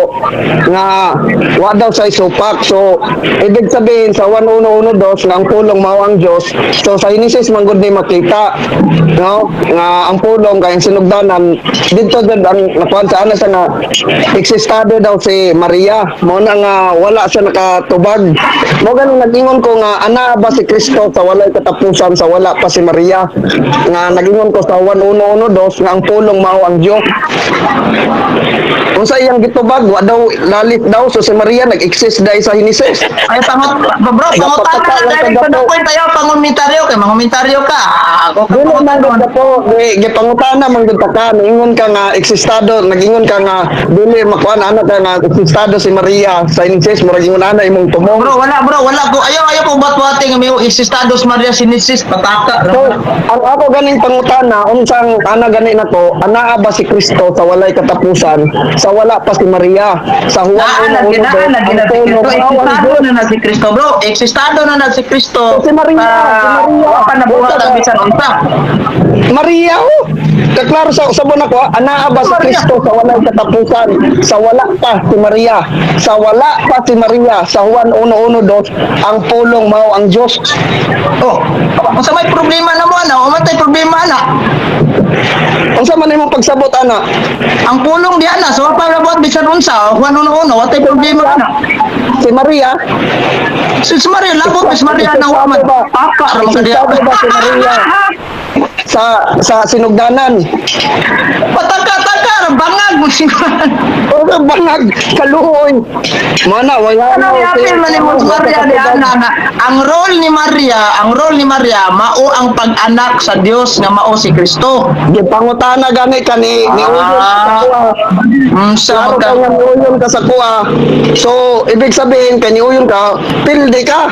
nga wa daw sa isupak. So ibig sabihin sa 1112 nga ang pulong mao ang Dios. So sa Genesis man gud ni makita no nga ang pulong kay ang sinugdanan didto gud ang nakuan sa ana sa nga eksistado daw si Maria. Mao na nga wala siya nakatubag. Mo ganing nag-ingon ko nga ana ba si Kristo sa walay katapusan sa wala pa si Maria nga nag-ingon ko sa 1112 nga ang pulong mao ang Dios. Unsa iyang gitubag wa daw lalit daw so si Maria nag-exist dai sa Genesis. Ay, pangot, bro, pangutan na Napakatao direct ka to the dapo. point tayo, pangomentaryo kay mangomentaryo ka. Ah, Ako ka Dili man pangutan. gud po, di gipangutana man gud ta ka, niingon ka nga eksistado, nag-ingon ka nga dili makuan ana ka nga eksistado si Maria sa Genesis, murag ingon ana imong tumong. Bro, wala ko. Ayaw, ayaw ko batwate nga may existados Maria Sinisis, pataka. So, ang ako ganing pangutana, unsang ana gani nako, anaa ba si Kristo sa walay katapusan, sa wala pa si Maria, sa Juan Naa na, 1:1, ginaa na, ang gina si pulong Kristo. mao ang Existado Diyos. na na si Kristo, bro. Existado na na si Kristo. Si Maria, Ah, si Maria. Wa pa nabuhat ang bisan unsa. Maria oh. Kaklaro sa usabon ako, anaa ba si Maria. Kristo sa walay katapusan, sa wala pa si Maria, sa wala pa si Maria, sa Juan 1:1-2, ang pulong mao ang Diyos. Oh, unsa may problema na mo ana? O man tay problema ana? Unsa man imong pagsabot ana? Ang pulong di ana, so wa pa nabuhat bisan unsa, Juan 1:1, wa tay problema ana. Si Maria, Si Maria labot si Maria na wa man. Paka ra man kadiya. Eksistado ba si Maria sa sinugdanan? Pataka taka. Kana bangag mo siguro. O bangag kaluoy. Mana wala Ano na. yapil man ni Mons Maria di ana nga ang role ni Maria mao ang pag-anak sa Dios nga mao si Kristo. Gipangutana gani ka ni Uyon ka sa kuha. Sa Klaro ka nga ni Uyon ka sa kuha. So, ibig sabihin kay ni Uyon ka, pildi ka.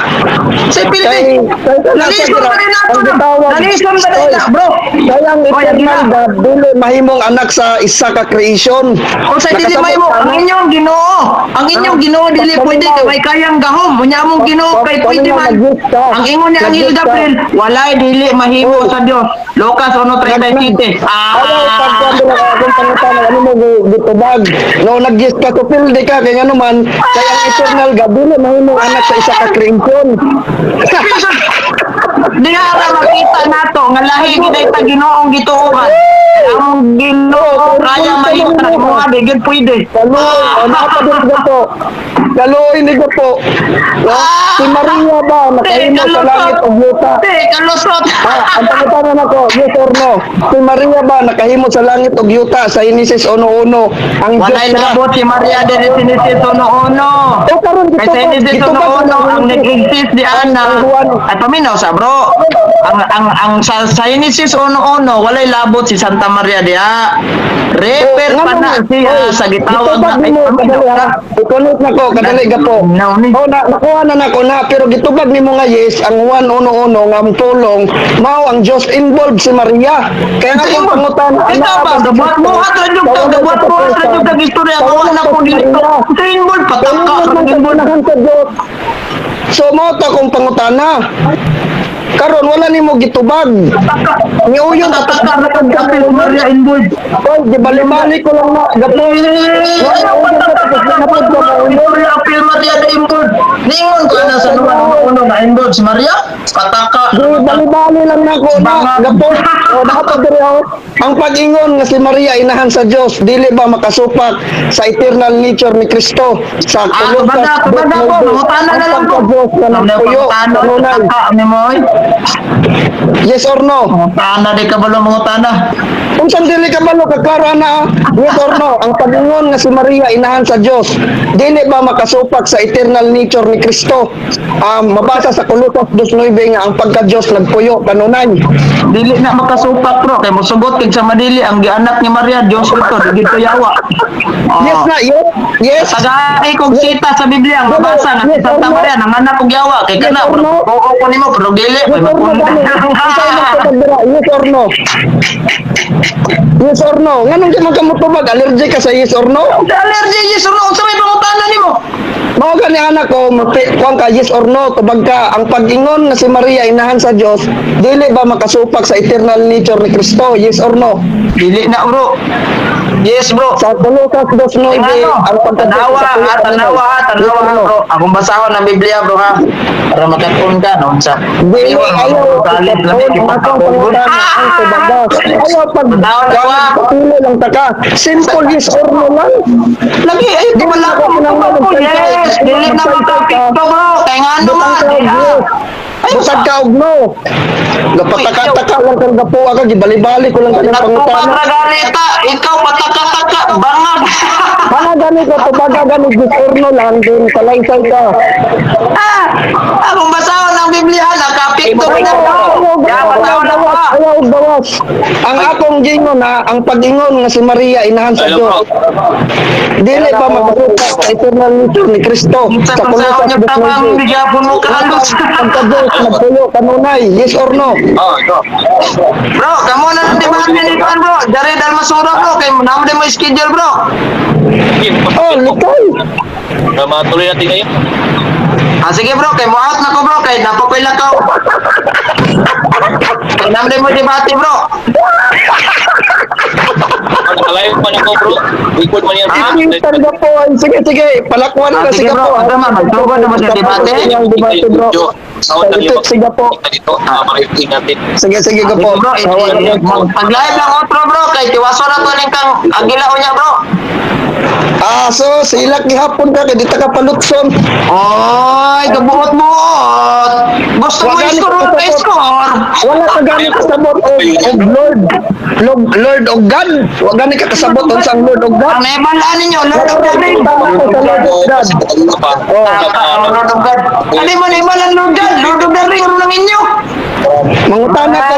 Sa Kay pildi. kay kana sa Nalison gira- pa rin nato. ang gitawag- Nalison pa rin na, bro. Kaya ang Oy, eternal agila. God dili mahimong anak sa isa ka creation. O sa dili Nakasabot may mo, ka ang na. inyong Ginoo, ang inyong Ginoo dili pwede kay way kayang gahom. Unya among Ginoo kay pwede man. Ang ingon ni Angel Gabriel, walay dili mahimo sa Dios. Lucas 1:37. Ayaw, Ah. pagkando lang akong pangutana, ano mo, gitubag. No, nag-yes ka, to pildi ka, kaya nga naman, kaya ang eternal God, dili mahimong anak sa isa ka creation. Diha ra makita nato nga lahi gid ay ta Ginoong gituohan. Ang Ginoo kaya mahimo sa mga di gid pwede. Kaluoy, o nakapadun ka po. Kaluoy ni ko po. No? Si Maria ba, nakahimo sa langit o yuta? Te, kalusot. Ah, ang pangutana nako, yes or no? Si Maria ba nakahimo sa langit o yuta sa Genesis 1:1? Ang Walay Diyos ra. labot si Maria diri Genesis 1:1. O karon Kay sa Genesis gitubag 1:1 ang nag-exist di ana. Ang Juan. Ay paminaw sa bro. Ang sa Genesis 1:1 walay labot si Santa Maria diha. Refer pa na siya sa gitawag na Gitubag ay nimo paminaw kadali ka. ha. I-connect nako kadali gapo. Now ni. Oh, na, nakuha na nako na pero gitubag nimo nga yes ang 1:1 nga ang tulong mao ang Diyos involved si Maria. Kaya nga kung pangutana Ikaw ba, gabuhat mo at radyo ka, gabuhat mo at radyo ka, istorya, gawa na ko dito. Sa involved, pataka, Kaya sa involved. sa Diyos. So mao ta kung pangutana. Karon wala nimo gitubag. Niuyon ka Pataka na kag kapil Maria involved. Oy, di bali-bali ko lang na. Gapo. Maria, apil Maria na involved. Ningon ko na sa nuwan uno na involved si Maria. Pataka. Di bali-bali lang na ko na. Gapo. O dapat diri ako. Ang pag-ingon nga si Maria inahan sa Dios, dili ba makasupak sa eternal nature ni Kristo sa Ah, tubada, tubada po. Mangutana na lang po. Diyos na nagpuyo, Mangutana, kanunay. pataka, ni mo, oy. Yes or no? Mangutana, di ka balo mangutana. Unsang dili ka balo kaklaro na ah. Yes or no? Ang pag-ingon nga si Maria inahan sa Dios, dili ba makasupak sa eternal nature ni Kristo? Mabasa sa Colosas 2:9 nga ang pagka-Dios nagpuyo kanunay. Dili na makasupak bro kay mosugot kay sa madili ang gianak ni Maria Dios ito di gid yawa. Oh. Yes na, yes. Yes. Tagay kog sita sa Biblia ang mabasa nga si Yes or Santa no? Maria nanganak og yawa kay Yes kana or no? oo ko nimo pero dili Yes may or no mapunta. gani? Unsa imong tubag dira? Yes or no? Yes or no? Nganong di man ka motubag? Allergic ka sa yes or no? Allergy yes or no unsa may pangutana nimo? Mao gani anak ko, kuwan ka yes or no, tubag ka. Ang pag-ingon nga si Maria inahan sa Dios, dili ba makasupak sa eternal nature ni Kristo? Yes or no? Dili na bro. Yes bro. Sa Colosas 2:9, Ano? ang pagka-Diyos Tanawa sa ha, tanawa ha, tanawa ha bro. Akong basahon ang Biblia bro ha. Para makatun ka no unsa. Dili ayaw Galit lang ang atong pangutana ang tubagas. Ayaw pag Tanawa na ako. patuloy lang ta ka. Simple yes or no lang. Lagi ay di wala ko ko. Yes, dili na makapikto bro. Kay ngano Butang man. ka og yes. Butang ka og no. Gapataka-taka lang kang gapuha ka, gibali-bali ko lang kanyang Nagtubag pangutana. ra ganita, ikaw pataka-taka, bangag. Ana gani ka tubaga gani yes or no lang din kalaysay ka. Ah, akong basahon ang Biblia, nakapikto na bro. Ya, basahon na ko. Ayaw og bawas. Ang akong gingon na ang pag-ingon nga si Maria inahan sa Hello, Dios. bro. Dili ba makasupak sa eternal nature ni Kristo Sa sa basahon Colosas niya tabang 2:9. bigyan mo kahalos. Pagka-Diyos nagpuyo kanunay, yes or no? Oh, ito. Bro, kamo na lang debate ni Juan bro. Jared Almasura bro, kay namo din mo schedule bro. Sige, Oh, likay. Para matuloy natin ngayon. Ah, sige bro, kay mo out na ko bro, kay napakoy lang ka. Kay namo din mo debate bro. Nakalayo pa na ko, bro. Record man yan. Ipitan ka po. Sige, sige. Palakwan Ah, na sige, sige bro. po. Ano man, magtugod na ba sa debate? Ang debate, bro. Sa Ito, sige po. Dito, mariting natin. Sige, sige ko po. Bro, pag-live lang otro, bro, kay tiwaso na to ning kang agila niya, bro. Ah, so silak gihapon ka kay di ta ka palutson. Oy, gabuot-buot. Gusto mo Wala ni i-score ka score. Wala ka gani kasabot og Lord. Lord, Lord og God. Wa gani ka kasabot unsang Lord og God. Ang naibal-an ninyo, Lord of the Ring. Sa Lord of God. Oh. Ah, Lord of God. Ano man ibalan Lord God? Lord of the Ring, ano lang inyo? Mangutana ko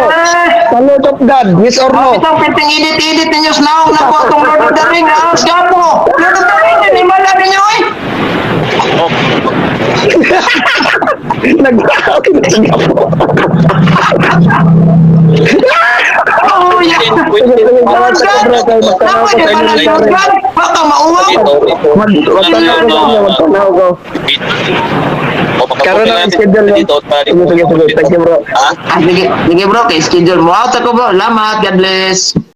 sa Lord of God, yes or no? Itong piting edit-edit ninyo sa naong na po itong Lord of the Ring. Ah, gapo. Lord of the Ring, ano ibalan ninyo eh? Nagtakaw na siya po. Oh, yeah. Lord God. Naku, di ba lang Lord God? Baka mauwaw. Magtanaw ko sa inyo, magtanaw ko. Karon na ang schedule mo. Sige, sige, sige. Thank you, bro. Ah, sige, sige bro, kay schedule mo. Out ako, bro. Lamat, God bless.